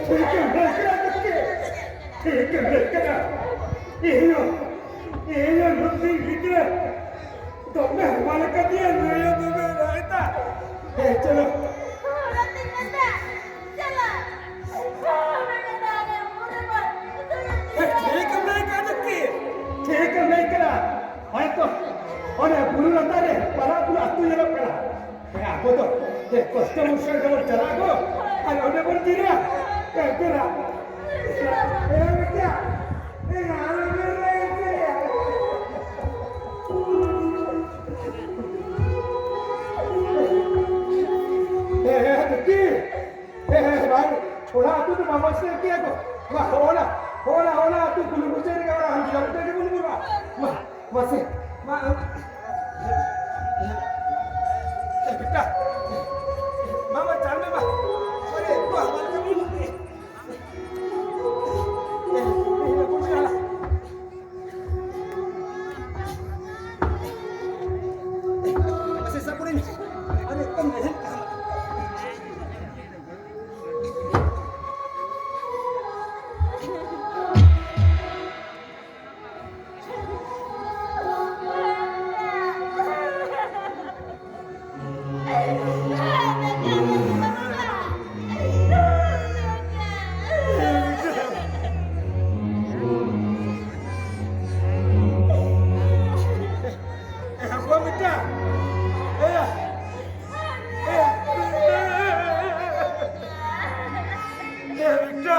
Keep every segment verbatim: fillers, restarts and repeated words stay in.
ᱴᱷᱤᱠ ᱮᱢ ᱞᱟᱹᱭ ᱠᱮᱫᱟ ᱜᱚᱢᱠᱮ, ᱴᱷᱤᱠ ᱮᱢ ᱞᱟᱹᱭ ᱠᱮᱫᱟ᱾ ᱤᱧ ᱦᱚᱸ, ᱤᱧ ᱦᱚᱸ ᱱᱩᱠᱤᱱ ᱜᱤᱫᱽᱨᱟᱹ ᱫᱚᱢᱮ ᱦᱟᱢᱟᱞ ᱠᱟᱫᱤᱧᱟ, ᱱᱩᱭ ᱦᱚᱸ ᱫᱚᱢᱮ ᱨᱟᱜ ᱮᱫᱟ᱾ ᱦᱮᱸ, ᱪᱚᱞᱚ᱾ ᱦᱮᱸ, ᱴᱷᱤᱠ ᱮᱢ ᱟᱵᱚ ᱫᱚ ᱡᱮ ᱠᱚᱥᱴᱚ ᱢᱚᱥᱴᱚ ᱨᱮᱵᱚᱱ ᱪᱟᱞᱟᱜ ᱟᱵᱚ, ᱟᱨ ᱚᱸᱰᱮ ᱵᱚᱱ ᱡᱤᱨᱟᱹᱜᱼᱟ᱾ ᱮ, ᱯᱮᱲᱟ᱾ ᱮ, ᱯᱮᱲᱟ᱾ ᱮ, ᱵᱮᱴᱟ᱾ ᱮ, ᱟᱞᱚ ᱵᱮᱱ ᱞᱟᱹᱭ ᱦᱚᱪᱚᱭᱟ᱾ ᱮ, ᱮ, ᱵᱤᱴᱤ᱾ ᱮ, ᱮ, ᱵᱟᱝ, ᱚᱱᱟ ᱟᱹᱛᱩ ᱫᱚ ᱵᱟᱵᱚ ᱥᱮᱱ ᱠᱮᱭᱟ ᱠᱚ᱾ ᱢᱟ, ᱦᱚᱞᱟ, ᱦᱚᱞᱟ, ᱦᱚᱞᱟ ᱟᱹᱛᱩ ᱠᱩᱞᱦᱤ ᱢᱩᱪᱟᱹᱫ ᱨᱮᱜᱮ ᱚᱲᱟᱜ ᱦᱟᱸᱰᱤ ᱡᱚᱢ ᱛᱮᱜᱮ ᱵᱚᱱ ᱧᱩᱨᱟ᱾ ᱢᱟ, ᱢᱟᱥᱮ, ᱢᱟ, ᱟᱢ᱾ ᱮ, ᱵᱮᱴᱟ, ᱢᱟ, ᱢᱟ, ᱪᱟᱞ ᱢᱮ, ᱢᱟ᱾ ᱟᱨᱮ, ᱵᱟ, ᱵᱟ, ᱵᱟ, ᱵᱟ, ᱵᱟ᱾ ᱮ, ᱮ, ᱵᱟ, ᱵᱟ, ᱵᱟ᱾ ᱢᱟᱥᱮ, ᱥᱟᱵ ᱠᱚᱨᱮᱧ᱾ ᱟᱨᱮ, ᱮᱠᱫᱚᱢ ᱢᱮᱲᱦᱮᱫ ᱠᱟᱱᱟ᱾ ᱮ, ᱦᱟᱯᱳᱭ ᱵᱮᱴᱟ᱾ ᱮ, ᱮ, ᱮ, ᱵᱮᱴᱟ᱾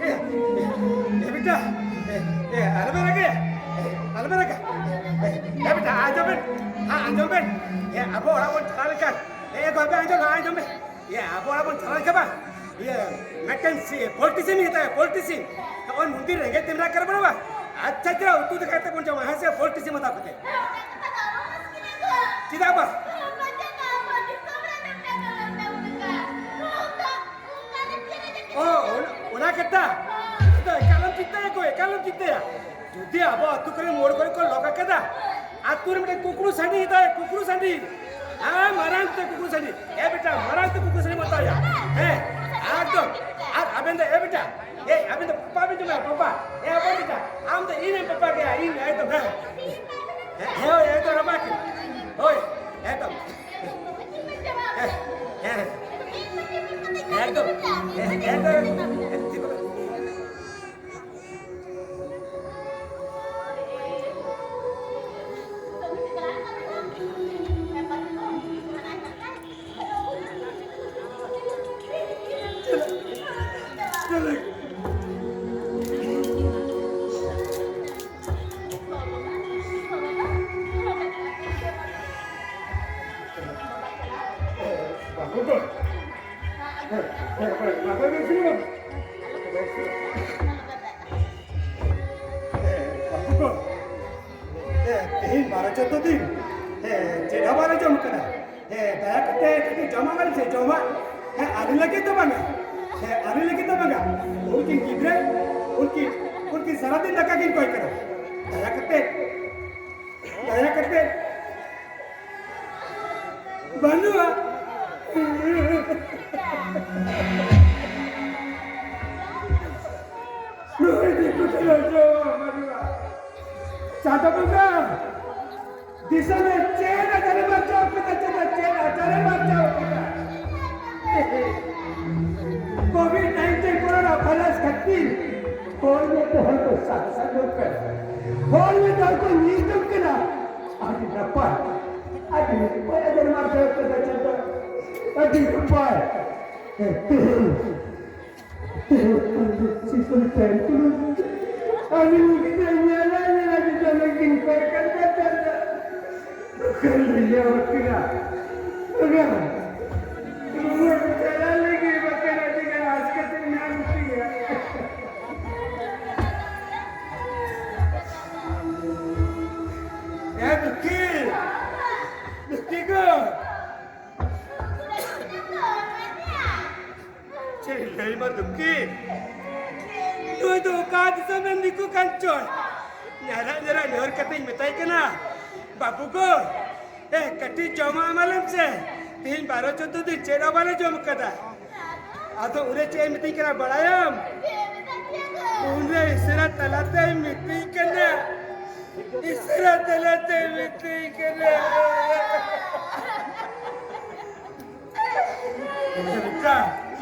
ᱮ, ᱮ, ᱵᱮᱴᱟ᱾ ᱮ, ᱮ, ᱟᱞᱚᱵᱮᱱ ᱨᱟᱜᱟ᱾ ᱮ, ᱟᱞᱚᱵᱮᱱ ᱨᱟᱜᱟ᱾ ᱮ, ᱮ, ᱵᱮᱴᱟ, ᱟᱸᱡᱚᱢ ᱵᱮᱱ᱾ ᱦᱮᱸ, ᱟᱸᱡᱚᱢ ᱵᱮᱱ᱾ ᱮ, ᱟᱵᱚ ᱚᱲᱟᱜ ᱵᱚᱱ ᱪᱟᱞᱟᱣ ᱞᱮᱱᱠᱷᱟᱱ, ᱮ, ᱮ, ᱜᱚ, ᱟᱸᱡᱚᱢ ᱵᱮᱱ, ᱟᱸᱡᱚᱢ ᱵᱮᱱ᱾ ᱤᱭᱟᱹ, ᱟᱵᱚ ᱚᱲᱟᱜ ᱵᱚᱱ ᱪᱟᱞᱟᱣ ᱞᱮᱱᱠᱷᱟᱱ ᱵᱟᱝ, ᱤᱭᱟᱹ, ᱢᱤᱫᱴᱮᱱ ᱥᱤ-, ᱯᱳᱞᱴᱤ ᱥᱤᱢ ᱤᱫᱤ ᱛᱟᱭᱟ, ᱯᱳᱞᱴᱤ ᱥᱤᱢ᱾ ᱱᱚᱜᱼᱚᱭ ᱢᱚᱱᱫᱤᱨ ᱨᱮᱸᱜᱮᱡ ᱛᱮ ᱢᱮᱱᱟᱜ ᱠᱟᱫ ᱵᱚᱱᱟ ᱵᱟᱝ? ᱟᱪᱪᱷᱟ, ᱟᱪᱪᱷᱟ, ᱩᱛᱩ ᱫᱟᱠᱟ ᱠᱟᱛᱮ ᱵᱚᱱ ᱡᱚᱢᱟ, ᱦᱮᱸ ᱥᱮ? ᱯᱳᱞᱴᱤ ᱥᱤᱢ ᱦᱟᱛᱟᱣ ᱠᱟᱛᱮ᱾ ᱪᱮᱫᱟᱜ ᱵᱟᱝ? ᱚ, ᱚᱱᱟ, ᱚᱱᱟ ᱠᱟᱛᱷᱟ? ᱟᱫᱚ ᱮᱠᱟᱞᱮᱢ ᱪᱤᱱᱛᱟᱹᱭᱟ ᱠᱚ, ᱮᱠᱟᱞᱮᱢ ᱪᱤᱱᱛᱟᱹᱭᱟ᱾ ᱡᱩᱫᱤ ᱟᱵᱚ ᱟᱹᱛᱩ ᱠᱚᱨᱮ ᱢᱳᱲ ᱠᱚᱨᱮ ᱠᱚ ᱞᱚ ᱠᱟᱜ ᱠᱟᱫᱟ, ᱟᱹᱛᱩ ᱨᱮ ᱢᱤᱫᱴᱮᱱ ᱠᱩᱠᱲᱩ ᱥᱟᱺᱰᱤ ᱦᱟᱛᱟᱣ, ᱠᱩᱠᱲᱩ ᱥᱟᱺᱰᱤ᱾ ᱦᱮᱸ, ᱢᱟᱨᱟᱝ ᱛᱮ ᱠᱩᱠᱲᱩ ᱥᱟᱺᱰᱤ᱾ ᱮ ᱵᱮᱴᱟ, ᱢᱟᱨᱟᱝ ᱛᱮ ᱠᱩᱠᱲᱩ ᱥᱟᱺᱰᱤ ᱦᱟᱛᱟᱣ ᱭᱟ᱾ ᱦᱮᱸ, ᱮᱠᱫᱚᱢ᱾ ᱟᱨ ᱟᱵᱮᱱ ᱫᱚ, ᱮ ᱵᱮᱴᱟ, ᱮ, ᱟᱵᱮᱱ ᱫᱚ ᱯᱟᱯᱟ ᱵᱮᱱ ᱡᱚᱢᱟ, ᱯᱟᱯᱟ᱾ ᱮ, ᱟᱵᱮᱱ ᱵᱮᱴᱟ, ᱟᱢ ᱫᱚ ᱤᱧ ᱮᱢ ᱯᱟᱯᱟ ᱜᱮᱭᱟ, ᱤᱧ, ᱮᱠᱫᱚᱢ, ᱦᱮᱸ᱾ ᱦᱮᱸ, ᱦᱮᱸ, ᱦᱳᱭ, ᱮᱠᱫᱚᱢ, ᱨᱟᱯᱟᱜ ᱠᱤᱱ᱾ ᱦᱳᱭ, ᱮᱠᱫᱚᱢ᱾ ᱦᱮᱸ, ᱦᱮᱸ, ᱦᱮᱸ᱾ ᱮᱠᱫᱚᱢ, ᱦᱮᱸ, ᱮᱠᱫᱚᱢ᱾ ᱡᱚᱛᱚ ᱫᱤᱱ, ᱦᱮᱸ, ᱪᱮᱫ ᱦᱚᱸ ᱵᱟᱞᱮ ᱡᱚᱢ ᱠᱟᱫᱟ᱾ ᱦᱮᱸ, ᱫᱟᱭᱟ ᱠᱟᱛᱮ ᱠᱟᱹᱴᱤᱡ ᱡᱚᱢᱟᱜ ᱵᱟᱞᱮ ᱥᱮ ᱡᱚᱢᱟᱜ᱾ ᱦᱮᱸ, ᱟᱞᱮ ᱞᱟᱹᱜᱤᱫ ᱫᱚ ᱵᱟᱝᱟ᱾ ᱦᱮᱸ, ᱟᱞᱮ ᱞᱟᱹᱜᱤᱫ ᱫᱚ ᱵᱟᱝᱟ᱾ ᱩᱱᱠᱤᱱ ᱜᱤᱫᱽᱨᱟᱹ, ᱩᱱᱠᱤᱱ, ᱩᱱᱠᱤᱱ ᱥᱟᱨᱟᱫᱤᱱ ᱫᱟᱠᱟ ᱠᱤᱱ ᱠᱚᱭ ᱠᱟᱱᱟ᱾ ᱫᱟᱭᱟ ᱠᱟᱛᱮ, ᱫᱟᱭᱟ ᱠᱟᱛᱮ᱾ ᱵᱟᱹᱱᱩᱜᱼᱟ᱾ ᱱᱩᱭ ᱫᱤᱠᱩ ᱴᱷᱮᱱ ᱡᱚᱢᱟᱜ ᱵᱟᱹᱱᱩᱜᱼᱟ᱾ ᱪᱟᱸᱫᱚ ᱵᱚᱸᱜᱟ, ᱫᱤᱥᱚᱢ ᱨᱮ ᱪᱮᱫ ᱟᱡᱟᱨᱮᱢ ᱟᱨᱡᱟᱣ ᱠᱮᱫᱟ, ᱪᱮᱫ, ᱪᱮᱫ ᱟᱡᱟᱨᱮᱢ ᱟᱨᱡᱟᱣ ᱠᱮᱫᱟ? ᱠᱳᱵᱷᱤᱰ ᱱᱟᱭᱤᱱᱴᱤᱱ ᱠᱚᱨᱳᱱᱟ ᱵᱷᱟᱭᱨᱟᱥ ᱠᱷᱟᱹᱛᱤᱨ ᱦᱚᱲ ᱢᱮᱫ ᱛᱮ ᱦᱚᱲ ᱠᱚ ᱥᱟᱥᱟᱝᱚᱜ ᱠᱟᱱᱟ, ᱦᱚᱲ ᱢᱮᱫ ᱛᱮ ᱦᱚᱲ ᱠᱚ ᱧᱤᱨ ᱡᱚᱝ ᱠᱟᱱᱟ᱾ ᱟᱹᱰᱤ ᱱᱟᱯᱟᱭ, ᱟᱹᱰᱤ ᱱᱟᱯᱟᱭ ᱟᱡᱟᱨᱮᱢ ᱟᱨᱡᱟᱣ ᱠᱮᱫᱟ, ᱪᱟᱸᱫᱚ᱾ ᱟᱹᱰᱤ ᱱᱟᱯᱟᱭ᱾ ᱛᱮᱦᱮᱧ ᱥᱤᱥᱩᱞ ᱴᱷᱮᱱ ᱟᱹᱰᱤ ᱢᱩᱥᱠᱤᱞ ᱧᱮᱞᱟ, ᱧᱮᱞᱟ ᱡᱚᱛᱚ ᱞᱟᱹᱜᱤᱫ ᱠᱚᱭ ᱠᱟᱱ ᱛᱟᱦᱮᱸᱱᱟ᱾ ᱚᱠᱟᱨᱮ ᱞᱟᱹᱭᱟ ᱵᱟᱠᱤᱱᱟ? ᱚᱱᱟ ᱨᱩᱣᱟᱹᱲ ᱪᱟᱞᱟᱜ ᱞᱟᱹᱜᱤᱫ ᱵᱟᱠᱤᱱ ᱟᱹᱰᱤ ᱜᱟᱱ ᱟᱥᱠᱮᱛ ᱧᱟᱢ ᱠᱮᱫᱟ᱾ ᱮ ᱫᱩᱠᱷᱤ, ᱫᱩᱠᱷᱤ ᱜᱚ᱾ ᱪᱮᱫ ᱤᱧ ᱞᱟᱹᱭ ᱟᱢᱟ ᱫᱩᱠᱷᱤ? ᱱᱩᱭ ᱫᱚ ᱚᱠᱟ ᱫᱤᱥᱚᱢ ᱨᱮᱱ ᱫᱤᱠᱩ ᱠᱟᱱ ᱪᱚᱭ? ᱧᱟᱨᱟᱜ ᱧᱟᱨᱟᱜ ᱱᱮᱦᱚᱨ ᱠᱟᱛᱮᱧ ᱢᱮᱛᱟᱭ ᱠᱟᱱᱟ, "ᱵᱟᱹᱵᱩ ᱜᱚ, ᱮ, ᱠᱟᱹᱴᱤᱡ ᱡᱚᱢᱟᱜ ᱮᱢᱟᱞᱮᱢ ᱥᱮ, ᱛᱮᱦᱮᱧ ᱵᱟᱨᱚ ᱪᱳᱫᱽᱫᱳ ᱫᱤᱱ ᱪᱮᱫ ᱦᱚᱸ ᱵᱟᱞᱮ ᱡᱚᱢ ᱠᱟᱫᱟ᱾" ᱟᱫᱚ ᱩᱱᱨᱮ ᱪᱮᱫ ᱮ ᱢᱤᱛᱟᱹᱧ ᱠᱟᱱᱟ ᱵᱟᱲᱟᱭᱟᱢ? ᱩᱱᱨᱮ ᱤᱥᱟᱹᱨᱟ ᱛᱟᱞᱟᱛᱮᱭ ᱢᱤᱛᱟᱹᱧ ᱠᱟᱱᱟ, ᱤᱥᱟᱹᱨᱟ ᱛᱟᱞᱟᱛᱮᱭ ᱢᱤᱛᱟᱹᱧ ᱠᱟᱱᱟ, ᱵᱮᱴᱟ,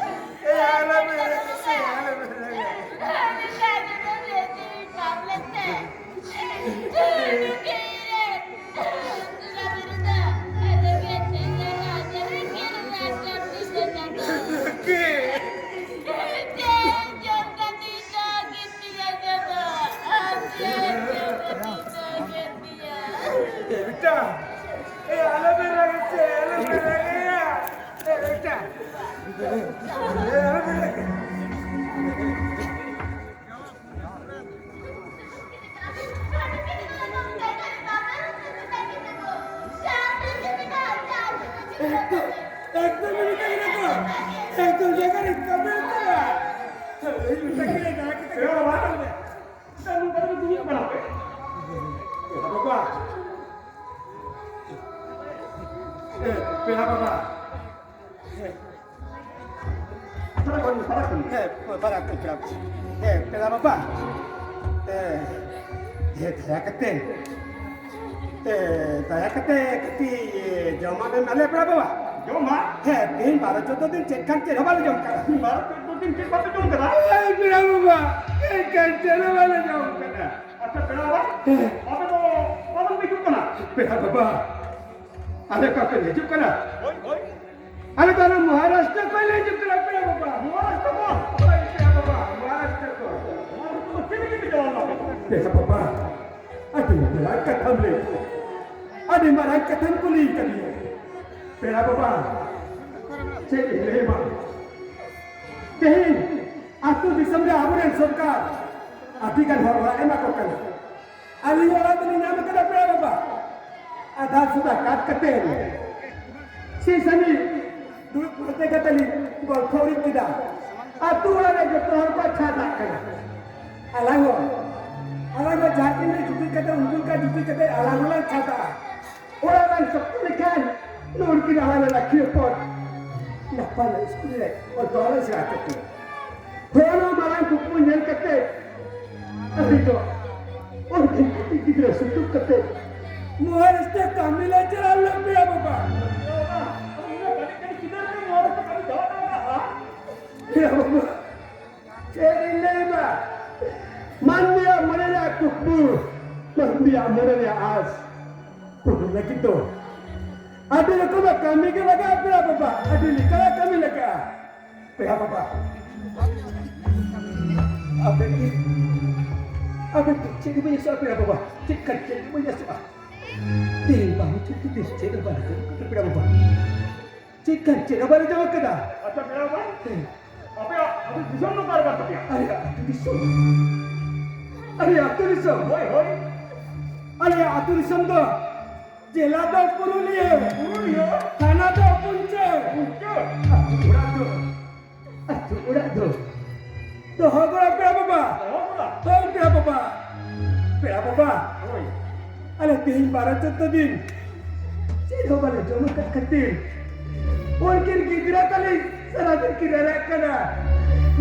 ᱮ, ᱟᱞᱚᱢ ᱨᱟᱹᱜᱤᱜᱼᱟ, ᱟᱞᱚᱢ ᱨᱟᱹᱜᱤᱜᱼᱟ᱾ ᱮ ᱵᱮᱴᱟ, ᱮ ᱟᱞᱚᱯᱮ ᱨᱟᱜᱟ ᱥᱮ, ᱟᱞᱚᱯᱮ ᱨᱟᱜᱟ ᱭᱟ᱾ ᱮ ᱵᱮᱴᱟ, ᱮ ᱟᱞᱚᱯᱮ ᱨᱟᱜᱟ᱾ ᱮᱠᱫᱚᱢ, ᱮᱠᱫᱚᱢ ᱢᱮᱛᱟᱭ ᱠᱟᱱᱟ ᱠᱚ᱾ ᱮᱠᱫᱚᱢ ᱡᱟᱭᱜᱟ ᱨᱮ ᱠᱟᱹᱢᱤ ᱦᱩᱭᱩᱜ ᱛᱟᱢᱟ᱾ ᱦᱳᱭ, ᱢᱮᱛᱟᱭ ᱠᱟᱱᱟ, ᱫᱟᱭᱟ ᱠᱟᱛᱮ ᱮ ᱵᱟᱵᱟ, ᱱᱚᱝᱠᱟ ᱫᱚ ᱫᱩᱲᱩᱵ ᱠᱟᱱᱟ ᱯᱮ᱾ ᱮ ᱵᱟᱵᱟ᱾ ᱮ, ᱯᱮᱲᱟ ᱵᱟᱵᱟ᱾ ᱦᱮᱸ᱾ ᱯᱷᱟᱨᱟᱠ ᱠᱷᱚᱱ, ᱯᱷᱟᱨᱟᱠ ᱠᱷᱚᱱ᱾ ᱦᱮᱸ, ᱯᱷᱟᱨᱟᱠ ᱠᱷᱚᱱ, ᱯᱷᱟᱨᱟᱠ ᱠᱷᱚᱱ᱾ ᱦᱮᱸ, ᱯᱮᱲᱟ ᱵᱟᱵᱟ᱾ ᱦᱮᱸ, ᱦᱮᱸ, ᱫᱟᱭᱟ ᱠᱟᱛᱮ᱾ ᱦᱮᱸ, ᱫᱟᱭᱟ ᱠᱟᱛᱮ ᱠᱟᱹᱴᱤᱡ ᱡᱚᱢᱟᱜ ᱮᱢ ᱮᱢᱟᱞᱮᱭᱟ, ᱯᱮᱲᱟ ᱵᱟᱵᱟ᱾ ᱡᱚᱢᱟᱜ? ᱦᱮᱸ, ᱛᱮᱦᱮᱧ ᱵᱟᱨᱚ ᱪᱳᱫᱽᱫᱳ ᱫᱤᱱ ᱪᱮᱫ ᱠᱷᱟᱱ ᱪᱮᱫ ᱦᱚᱸ ᱵᱟᱞᱮ ᱡᱚᱢ ᱠᱟᱫᱟ᱾ ᱛᱮᱦᱮᱧ ᱵᱟᱨᱚ ᱪᱳᱫᱽᱫᱳ ᱫᱤᱱ ᱪᱮᱫ ᱵᱟᱯᱮ ᱡᱚᱢ ᱠᱟᱫᱟ? ᱦᱮᱸ, ᱯᱮᱲᱟ ᱵᱟᱵᱟ, ᱪᱮᱫ ᱠᱷᱟᱱ ᱪᱮᱫ ᱦᱚᱸ ᱵᱟᱞᱮ ᱡᱚᱢ ᱠᱟᱫᱟ᱾ ᱟᱪᱪᱷᱟ, ᱯᱮᱲᱟ ᱵᱟᱵᱟ, ᱦᱮᱸ᱾ ᱟᱯᱮ ᱫᱚ ᱚᱠᱟ ᱠᱷᱚᱱ ᱯᱮ ᱦᱤᱡᱩᱜ ᱠᱟᱱᱟ? ᱯᱮᱲᱟ ᱵᱟᱵᱟ, ᱟᱞᱮ ᱚᱠᱟ ᱠᱷᱚᱱ ᱞᱮ ᱦᱤᱡᱩᱜ ᱠᱟᱱᱟ? ᱦᱳᱭ, ᱦᱳᱭ᱾ ᱟᱞᱮ ᱫᱚ ᱚᱱᱟ ᱢᱚᱦᱟᱨᱟᱥᱴᱨᱚ ᱠᱷᱚᱱ ᱞᱮ ᱦᱤᱡᱩᱜ ᱠᱟᱱᱟ, ᱯᱮᱲᱟ ᱵᱟᱵᱟ᱾ ᱢᱚᱦᱟᱨᱟᱥᱴᱨᱚ ᱠᱷᱚᱱ? ᱦᱳᱭ, ᱯᱮᱲᱟ ᱵᱟᱵᱟ, ᱢᱚᱦᱟᱨᱟᱥᱴᱨᱚ ᱠᱷᱚᱱ᱾ ᱢᱚᱦᱟᱨᱟᱥᱴᱨᱚ ᱠᱷᱚᱱ ᱪᱮᱫ ᱞᱟᱹᱜᱤᱫ ᱯᱮ ᱪᱟᱞᱟᱣ ᱞᱮᱱᱟ? ᱯᱮᱲᱟ ᱵᱟᱵᱟ, ᱟᱹᱰᱤ ᱢᱟᱨᱟᱝ ᱠᱟᱛᱷᱟᱢ ᱞᱟᱹᱭ ᱠᱮᱫᱟ᱾ ᱟᱹᱰᱤ ᱢᱟᱨᱟᱝ ᱠᱟᱛᱷᱟᱢ ᱠᱩᱞᱤ ᱠᱟᱫᱤᱧᱟ᱾ ᱯᱮᱲᱟ ᱵᱟᱵᱟ, ᱪᱮᱫ ᱤᱧ ᱞᱟᱹᱭ ᱟᱢᱟ? ᱛᱮᱦᱮᱧ ᱟᱹᱛᱩ ᱫᱤᱥᱚᱢ ᱨᱮ ᱟᱵᱚᱨᱮᱱ ᱥᱚᱨᱠᱟᱨ ᱟᱹᱰᱤ ᱜᱟᱱ ᱦᱚᱲ ᱚᱲᱟᱜ ᱮ ᱮᱢᱟ ᱠᱚ ᱠᱟᱱᱟ᱾ ᱟᱹᱞᱤᱧ ᱚᱲᱟᱜ ᱫᱚᱞᱤᱧ ᱧᱟᱢ ᱠᱟᱫᱟ, ᱯᱮᱲᱟ ᱵᱟᱵᱟ᱾ ᱟᱫᱷᱟ ᱥᱩᱫᱷᱟ ᱠᱟᱴ ᱠᱟᱛᱮ ᱥᱤᱥᱟᱹᱱᱤ ᱫᱩᱲᱩᱵ ᱯᱟᱱᱛᱮ ᱠᱟᱛᱮ ᱞᱤᱧ ᱜᱚᱞᱯᱷᱚ ᱩᱨᱤᱡ ᱠᱮᱫᱟ᱾ ᱟᱹᱛᱩ ᱚᱲᱟᱜ ᱨᱮ ᱡᱚᱛᱚ ᱦᱚᱲ ᱠᱚ ᱪᱷᱟᱫᱟᱜ ᱠᱟᱱᱟ᱾ ᱟᱞᱟᱝ ᱦᱚᱸ, ᱟᱞᱟᱝ ᱦᱚᱸ ᱡᱟᱦᱟᱸ ᱛᱤᱱᱟᱹᱜ ᱡᱩᱴᱤ ᱠᱟᱛᱮ, ᱩᱱᱠᱩ ᱞᱮᱠᱟ ᱡᱩᱴᱤ ᱠᱟᱛᱮ ᱟᱞᱟᱝ ᱦᱚᱸᱞᱟᱝ ᱪᱷᱟᱫᱟᱜᱼᱟ᱾ ᱚᱲᱟᱜ ᱞᱟᱝ ᱥᱚᱠᱛᱚ ᱞᱮᱠᱷᱟᱱ ᱱᱩᱨᱠᱤᱱ ᱦᱟᱣᱟ ᱞᱮ ᱨᱟᱠᱷᱤ ᱦᱚᱯᱚᱱ ᱱᱟᱯᱟᱭ ᱤᱥᱠᱩᱞ ᱨᱮ ᱚᱞ ᱯᱟᱲᱦᱟᱣ ᱞᱮ ᱥᱮᱬᱟ ᱦᱚᱪᱚ ᱠᱤᱱᱟ᱾ ᱦᱚᱲ ᱦᱚᱸ ᱢᱟᱨᱟᱝ ᱠᱩᱠᱢᱩ ᱧᱮᱞ ᱠᱟᱛᱮ ᱟᱹᱞᱤᱧ ᱫᱚ ᱚᱨᱫᱷᱮᱠ ᱠᱟᱹᱴᱤᱡ ᱜᱤᱫᱽᱨᱟᱹ ᱥᱩᱛᱩᱜ ᱠᱟᱛᱮ ᱢᱚᱦᱟᱨᱟᱥᱴᱨᱚ ᱠᱟᱹᱢᱤ ᱞᱮ ᱪᱟᱞᱟᱣ ᱞᱮᱱᱟ, ᱯᱮᱲᱟ ᱵᱟᱵᱟ᱾ ᱯᱮᱲᱟ ᱵᱟᱵᱟ, ᱪᱮᱫ ᱤᱧ ᱞᱟᱹᱭ ᱟᱢᱟ? ᱢᱟᱹᱱᱢᱤᱭᱟᱜ ᱢᱚᱱᱮ ᱨᱮᱭᱟᱜ ᱠᱩᱠᱢᱩ, ᱢᱟᱹᱱᱢᱤᱭᱟᱜ ᱢᱚᱱᱮ ᱨᱮᱭᱟᱜ ᱟᱸᱥ ᱯᱩᱨᱩᱱ ᱞᱟᱹᱜᱤᱫ ᱫᱚ ᱟᱹᱰᱤ ᱨᱚᱠᱚᱢᱟᱜ ᱠᱟᱹᱢᱤ ᱜᱮ ᱞᱟᱜᱟᱜᱼᱟ, ᱯᱮᱲᱟ ᱵᱟᱵᱟ᱾ ᱟᱹᱰᱤ ᱞᱮᱠᱟᱱᱟᱜ ᱠᱟᱹᱢᱤ ᱞᱟᱜᱟᱜᱼᱟ, ᱯᱮᱲᱟ ᱵᱟᱵᱟ᱾ ᱟᱵᱮᱱ, ᱟᱵᱮᱱ ᱫᱚ ᱪᱮᱫ ᱦᱚᱸ ᱵᱟᱹᱧ ᱟᱥᱚᱜᱼᱟ, ᱯᱮᱲᱟ ᱵᱟᱵᱟ᱾ ᱪᱮᱫ ᱠᱟᱱ ᱪᱮᱫ ᱦᱚᱸ ᱵᱟᱹᱧ ᱟᱥᱚᱜᱼᱟ᱾ ᱛᱮᱦᱮᱧ ᱵᱟᱹᱦᱩ ᱪᱮᱫ ᱛᱮ ᱪᱮᱫ ᱦᱚᱸ ᱵᱟᱞᱮ ᱡᱚᱢ ᱠᱟᱫᱟ, ᱯᱮᱲᱟ ᱵᱟᱵᱟ᱾ ᱪᱮᱫ ᱠᱟᱱ ᱪᱮᱫ ᱦᱚᱸ ᱵᱟᱞᱮ ᱡᱚᱢ ᱠᱟᱫᱟ᱾ ᱟᱪᱪᱷᱟ, ᱯᱮᱲᱟ ᱵᱟᱵᱟ, ᱦᱮᱸ᱾ ᱟᱯᱮᱭᱟᱜ ᱟᱹᱛᱩ ᱫᱤᱥᱚᱢ ᱫᱚ ᱚᱠᱟ ᱨᱮ ᱠᱟᱱ ᱛᱟᱯᱮᱭᱟ? ᱟᱞᱮᱭᱟᱜ ᱟᱹᱛᱩ ᱫᱤᱥᱚᱢ? ᱟᱞᱮᱭᱟᱜ ᱟᱹᱛᱩ ᱫᱤᱥᱚᱢ? ᱦᱳᱭ, ᱦᱳᱭ᱾ ᱟᱞᱮᱭᱟᱜ ᱟᱹᱛᱩ ᱫᱤᱥᱚᱢ ᱫᱚ ᱡᱮᱞᱟ ᱫᱚ ᱯᱩᱨᱩᱞᱤᱭᱟᱹ᱾ ᱯᱩᱨᱩᱞᱤᱭᱟᱹ? ᱛᱷᱟᱱᱟ ᱫᱚ ᱯᱩᱧᱪᱟᱹ᱾ ᱯᱩᱧᱪᱟᱹ? ᱟᱹᱛᱩ ᱚᱲᱟᱜ ᱫᱚ, ᱟᱹᱛᱩ ᱚᱲᱟᱜ ᱫᱚ ᱫᱚᱦᱚ ᱜᱚᱲᱟ ᱯᱮᱲᱟ ᱵᱟᱵᱟ᱾ ᱫᱚᱦᱚ ᱜᱚᱲᱟ? ᱦᱳᱭ ᱯᱮᱲᱟ ᱵᱟᱵᱟ᱾ ᱯᱮᱲᱟ ᱵᱟᱵᱟ, ᱦᱳᱭ᱾ ᱟᱞᱮ ᱛᱮᱦᱮᱧ ᱵᱟᱨᱚ ᱪᱳᱫᱽᱫᱳ ᱫᱤᱱ ᱪᱮᱫ ᱦᱚᱸ ᱵᱟᱞᱮ ᱡᱚᱢ ᱟᱠᱟᱫ ᱠᱷᱟᱹᱛᱤᱨ ᱩᱱᱠᱤᱱ ᱜᱤᱫᱽᱨᱟᱹ ᱛᱟᱹᱞᱤᱧ ᱥᱟᱨᱟ ᱫᱤᱱ ᱠᱤᱱ ᱨᱟᱨᱟᱜ ᱠᱟᱱᱟ᱾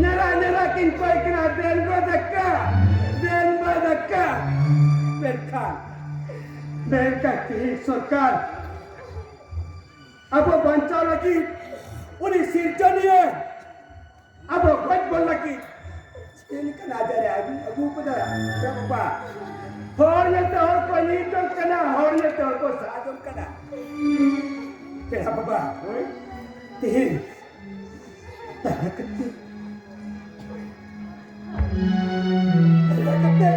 ᱧᱮᱞᱟ ᱧᱮᱞᱟ ᱠᱤᱱ ᱠᱚᱭ ᱠᱟᱱᱟ, "ᱫᱮᱱ ᱜᱚ ᱫᱟᱠᱟ, ᱫᱮᱱ ᱵᱟ ᱫᱟᱠᱟ᱾" ᱢᱮᱱᱠᱷᱟᱱ, ᱢᱮᱱᱠᱷᱟᱱ ᱛᱮᱦᱮᱧ ᱥᱚᱨᱠᱟᱨ ᱟᱵᱚ ᱵᱟᱧᱪᱟᱣ ᱞᱟᱹᱜᱤᱫ ᱩᱱᱤ ᱥᱤᱨᱡᱚᱱᱤᱭᱟᱹ ᱟᱵᱚ ᱜᱚᱡ ᱵᱚᱱ ᱞᱟᱹᱜᱤᱫ ᱪᱮᱫ ᱞᱮᱠᱟᱱ ᱟᱡᱟᱨ ᱮ ᱟᱹᱜᱩ, ᱟᱹᱜᱩ ᱠᱟᱫᱟ? ᱯᱮᱲᱟ ᱵᱟᱵᱟ, ᱦᱚᱲ ᱧᱮᱞᱛᱮ ᱦᱚᱲ ᱠᱚ ᱧᱤᱨ ᱡᱚᱝ ᱠᱟᱱᱟ, ᱦᱚᱲ ᱧᱮᱞᱛᱮ ᱦᱚᱲ ᱠᱚ ᱥᱟᱦᱟ ᱡᱚᱝ ᱠᱟᱱᱟ᱾ ᱯᱮᱲᱟ ᱵᱟᱵᱟ, ᱛᱮᱦᱮᱧ ᱫᱟᱭᱟ ᱠᱟᱛᱮ, ᱫᱟᱭᱟ ᱠᱟᱛᱮ,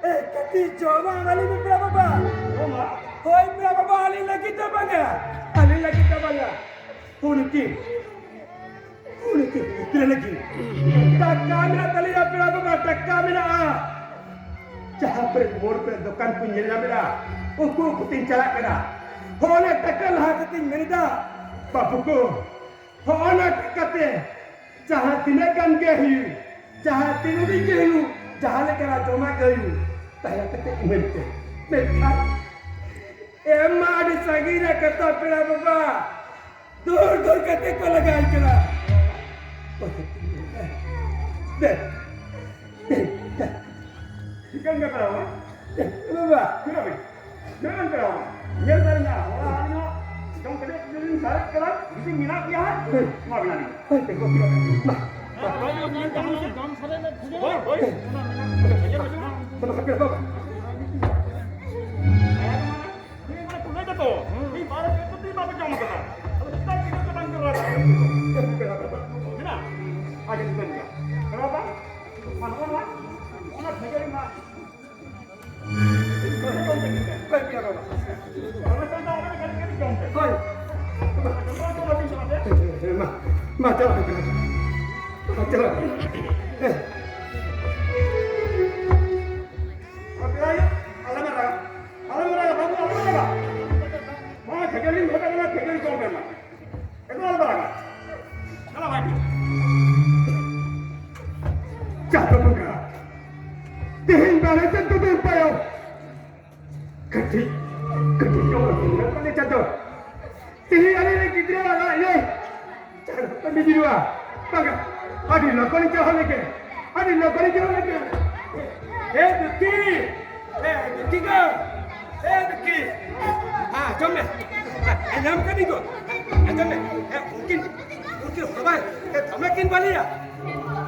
ᱮ, ᱠᱟᱹᱴᱤᱡ ᱡᱚᱢᱟᱜ ᱮᱢᱟᱞᱤᱧ ᱢᱮ ᱯᱮᱲᱟ ᱵᱟᱵᱟ᱾ ᱡᱚᱢᱟᱜ? ᱦᱳᱭ ᱯᱮᱲᱟ ᱵᱟᱵᱟ, ᱟᱹᱞᱤᱧ ᱞᱟᱹᱜᱤᱫ ᱫᱚ ᱵᱟᱝᱟ, ᱟᱹᱞᱤᱧ ᱞᱟᱹᱜᱤᱫ ᱫᱚ ᱵᱟᱝᱟ᱾ ᱩᱱᱠᱤᱱ, ᱩᱱᱠᱤᱱ ᱜᱤᱫᱽᱨᱟᱹ ᱞᱟᱹᱜᱤᱫ ᱴᱟᱠᱟ ᱢᱮᱱᱟᱜ ᱛᱟᱹᱞᱤᱧᱟ ᱯᱮᱲᱟ ᱵᱟᱵᱟ, ᱴᱟᱠᱟ ᱢᱮᱱᱟᱜᱼᱟ᱾ ᱡᱟᱦᱟᱸ ᱠᱚᱨᱮ ᱢᱳᱲ ᱠᱚᱨᱮ ᱫᱚᱠᱟᱱ ᱠᱚᱧ ᱧᱮᱞ ᱧᱟᱢ ᱮᱫᱟ, ᱩᱱᱠᱩ ᱩᱱᱠᱩ ᱛᱤᱧ ᱪᱟᱞᱟᱜ ᱠᱟᱱᱟ᱾ ᱯᱷᱳᱱ ᱨᱮ ᱴᱟᱠᱟ ᱞᱟᱦᱟ ᱠᱟᱛᱮᱧ ᱢᱮᱱ ᱮᱫᱟ, "ᱵᱟᱹᱵᱩ ᱠᱚ, ᱦᱚᱸᱜᱼᱚ ᱱᱟ ᱴᱟᱠᱟ ᱛᱮ ᱡᱟᱦᱟᱸ ᱛᱤᱱᱟᱹᱜ ᱜᱟᱱ ᱜᱮ ᱦᱩᱭᱩᱜ, ᱡᱟᱦᱟᱸ ᱛᱤᱱ ᱩᱰᱤᱡ ᱜᱮ ᱦᱩᱭᱩᱜ, ᱡᱟᱦᱟᱸ ᱞᱮᱠᱟᱱᱟᱜ ᱡᱚᱢᱟᱜ ᱜᱮ ᱦᱩᱭᱩᱜ, ᱫᱟᱭᱟ ᱠᱟᱛᱮ ᱤᱢᱟᱹᱧ ᱯᱮ᱾" ᱢᱮᱱᱠᱷᱟᱱ ᱮᱢ ᱢᱟ ᱟᱹᱰᱤ ᱥᱟᱺᱜᱤᱧ ᱨᱮ ᱠᱟᱛᱷᱟ ᱯᱮᱲᱟ ᱵᱟᱵᱟ, ᱫᱩᱨ ᱫᱩᱨ ᱠᱟᱛᱮ ᱠᱚ ᱞᱟᱜᱟᱭ ᱠᱟᱱᱟ᱾ ᱫᱮ, ᱫᱮ, ᱫᱮ᱾ ᱪᱤᱠᱟᱹᱧ ᱠᱟᱱᱟ ᱵᱟᱵᱟ? ᱵᱟᱵᱟ᱾ ᱪᱮᱫᱟᱜ ᱵᱮᱱ? ᱪᱮᱫᱟᱜ ᱵᱮᱱ ᱯᱮᱲᱟᱣᱟ? ᱧᱮᱞ ᱫᱟᱲᱮᱭᱟᱜᱼᱟ, ᱚᱲᱟᱜ ᱟᱹᱞᱤᱧ ᱦᱚᱸ ᱡᱚᱢ ᱠᱟᱛᱮ ᱡᱩᱫᱤ ᱞᱤᱧ ᱥᱟᱨᱮᱡ ᱠᱟᱱᱟ, ᱡᱩᱫᱤ ᱢᱮᱱᱟᱜ ᱜᱮᱭᱟ ᱦᱟᱸᱜ, ᱦᱳᱭ᱾ ᱮᱢᱟ ᱵᱮᱱᱟ ᱞᱤᱧ᱾ ᱦᱳᱭ, ᱦᱳᱭ, ᱦᱳᱭ᱾ ᱢᱟ᱾ ᱦᱳᱭ, ᱦᱳᱭ᱾ ᱚᱱᱟ ᱢᱮᱱᱟᱜ ᱜᱮᱭᱟ᱾ ᱵᱟᱵᱟ᱾ ᱤᱧ ᱢᱟᱱᱮ ᱠᱚ ᱞᱟᱹᱭ ᱫᱟᱛᱚ, ᱤᱧ ᱵᱟᱨᱚ ᱯᱮ ᱯᱩᱛᱤ ᱵᱟᱯᱮ ᱡᱚᱢ ᱠᱟᱫᱟ᱾ ᱟᱫᱚ ᱪᱮᱫᱟᱜ ᱜᱤᱫᱽᱨᱟᱹ ᱠᱚ ᱵᱟᱝ ᱠᱚ ᱨᱚᱲ ᱠᱟᱱᱟ? ᱢᱮᱱᱟᱜ? ᱟᱹᱰᱤ ᱴᱷᱤᱠᱟᱹᱱ ᱜᱮᱭᱟ᱾ ᱯᱮᱲᱟ ᱵᱟᱵᱟ, ᱢᱟ ᱱᱚᱜᱼᱚ ᱱᱚᱣᱟ, ᱚᱱᱟ ᱠᱷᱟᱹᱡᱟᱹᱲᱤ ᱢᱟ᱾ ᱦᱳᱭ, ᱯᱮᱲᱟ ᱵᱟᱵᱟ᱾ ᱚᱱᱟ ᱠᱷᱟᱹᱡᱟᱹᱲᱤ ᱢᱟ᱾ ᱦᱳᱭ᱾ ᱡᱚᱢ ᱯᱮ᱾ ᱡᱚᱢ ᱯᱮ, ᱡᱚᱢ ᱯᱮ, ᱡᱚᱢ ᱯᱮ᱾ ᱦᱳᱭ᱾ ᱢᱟ, ᱢᱟ, ᱪᱟᱞᱟᱜ ᱠᱟᱱᱟ᱾ ᱢᱟ, ᱪᱟᱞᱟᱜ ᱠᱟᱱᱟ᱾ ᱦᱮᱸ᱾ ᱟᱯᱮ ᱟᱭᱳ, ᱟᱞᱚᱢ ᱨᱟᱜᱟ᱾ ᱟᱞᱚᱢ ᱨᱟᱜᱟ, ᱵᱟᱹᱵᱩ, ᱟᱞᱚᱢ ᱨᱟᱜᱟ᱾ ᱟᱞᱮ ᱪᱮᱫ ᱫᱚ ᱵᱮᱱ ᱯᱟᱭᱚᱢ? ᱠᱟᱹᱴᱤᱡ, ᱠᱟᱹᱴᱤᱡ ᱠᱚ ᱵᱟᱹᱜᱤ ᱠᱟᱱᱟ ᱪᱟᱸᱫᱚ᱾ ᱛᱮᱦᱮᱧ ᱟᱞᱮ ᱨᱮᱱ ᱜᱤᱫᱽᱨᱟᱹ ᱟᱜ ᱤᱭᱟᱹ ᱪᱟᱸᱫᱚ ᱠᱟᱹᱢᱤ ᱡᱤᱨᱩᱣᱟ᱾ ᱵᱟᱝᱟ, ᱟᱹᱰᱤ ᱞᱚᱜᱚᱱ ᱪᱟᱞᱟᱣ ᱞᱮᱜᱮ, ᱟᱹᱰᱤ ᱞᱚᱜᱚᱱ ᱪᱟᱞᱟᱣ ᱞᱮᱜᱮ᱾ ᱮ ᱫᱩᱠᱷᱤ, ᱮ ᱫᱩᱠᱷᱤ ᱜᱚ, ᱮ ᱫᱩᱠᱷᱤ᱾ ᱟᱸᱡᱚᱢ ᱢᱮ, ᱟᱸᱡᱚᱢ ᱠᱟᱹᱫᱤᱧ ᱜᱚ, ᱟᱸᱡᱚᱢ ᱢᱮ᱾ ᱮ, ᱩᱱᱠᱤᱱ, ᱩᱱᱠᱤᱱ ᱦᱚᱲ ᱵᱟᱝ, ᱮ, ᱫᱚᱢᱮ ᱠᱤᱱ ᱵᱟᱹᱞᱤᱭᱟ,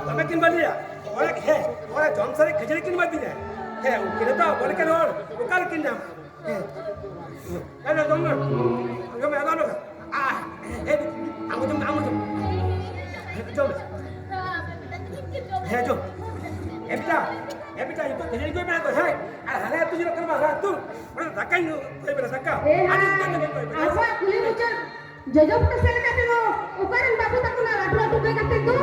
ᱫᱚᱢᱮ ᱠᱤᱱ ᱵᱟᱹᱞᱤᱭᱟ᱾ ᱚᱲᱟᱜ, ᱦᱮᱸ, ᱚᱲᱟᱜ ᱡᱚᱢ ᱥᱟᱨᱮᱡ ᱠᱷᱟᱹᱡᱟᱹᱲᱤ ᱠᱤᱱ ᱮᱢᱟ ᱫᱤᱧᱟ᱾ ᱦᱮᱸ, ᱩᱱᱠᱤᱱ ᱦᱚᱸᱛᱚ ᱟᱵᱚ ᱞᱮᱠᱟᱱ ᱦᱚᱲ ᱚᱠᱟ ᱨᱮᱠᱤᱱ ᱧᱟᱢᱟ? ᱦᱮᱸ᱾ ᱦᱮᱸ, ᱡᱚᱢ ᱢᱮ᱾ ᱡᱚᱢ ᱢᱮ, ᱟᱫᱚ ᱟᱞᱚ᱾ ᱟ, ᱦᱮᱸ, ᱟᱢ ᱡᱚᱢ ᱢᱮ, ᱟᱢ ᱡᱚᱢ ᱢᱮ᱾ ᱦᱮᱸ, ᱡᱚᱢ ᱢᱮ᱾ ᱦᱮᱸ, ᱡᱚᱢ᱾ ᱮ ᱵᱮᱴᱟ, ᱮ ᱵᱮᱴᱟ, ᱱᱤᱛᱚᱜ ᱠᱷᱟᱹᱡᱟᱹᱲᱤ ᱠᱚ ᱢᱮᱱᱟᱜ ᱫᱚ, ᱦᱮᱸ? ᱟᱨ ᱦᱟᱱᱮ ᱟᱹᱛᱩ ᱧᱮᱞᱚᱜ ᱠᱟᱱᱟ ᱵᱟᱝ, ᱦᱟᱱᱟ ᱟᱹᱛᱩ? ᱚᱸᱰᱮ ᱫᱟᱠᱟᱧ ᱠᱚᱭ ᱵᱮᱱᱟ, ᱫᱟᱠᱟ᱾ ᱮ ᱟᱹᱰᱤ ᱦᱟ, ᱩᱛᱟᱹᱨ ᱫᱟᱠᱟᱧ ᱠᱚᱭ ᱵᱮᱱᱟ᱾ ᱟᱵᱚᱣᱟᱜ ᱠᱩᱞᱦᱤ ᱢᱩᱪᱟᱹᱫ ᱡᱚᱡᱚ ᱵᱩᱴᱟᱹ ᱥᱮᱫ ᱞᱮᱠᱟ ᱛᱮᱫᱚ ᱚᱠᱟᱨᱮᱱ ᱵᱟᱹᱵᱩ ᱛᱟᱠᱚ ᱱᱟ ᱞᱟᱹᱴᱩ ᱞᱟᱹᱴᱩ ᱜᱟᱹᱭ ᱠᱟᱛᱮ ᱫᱚ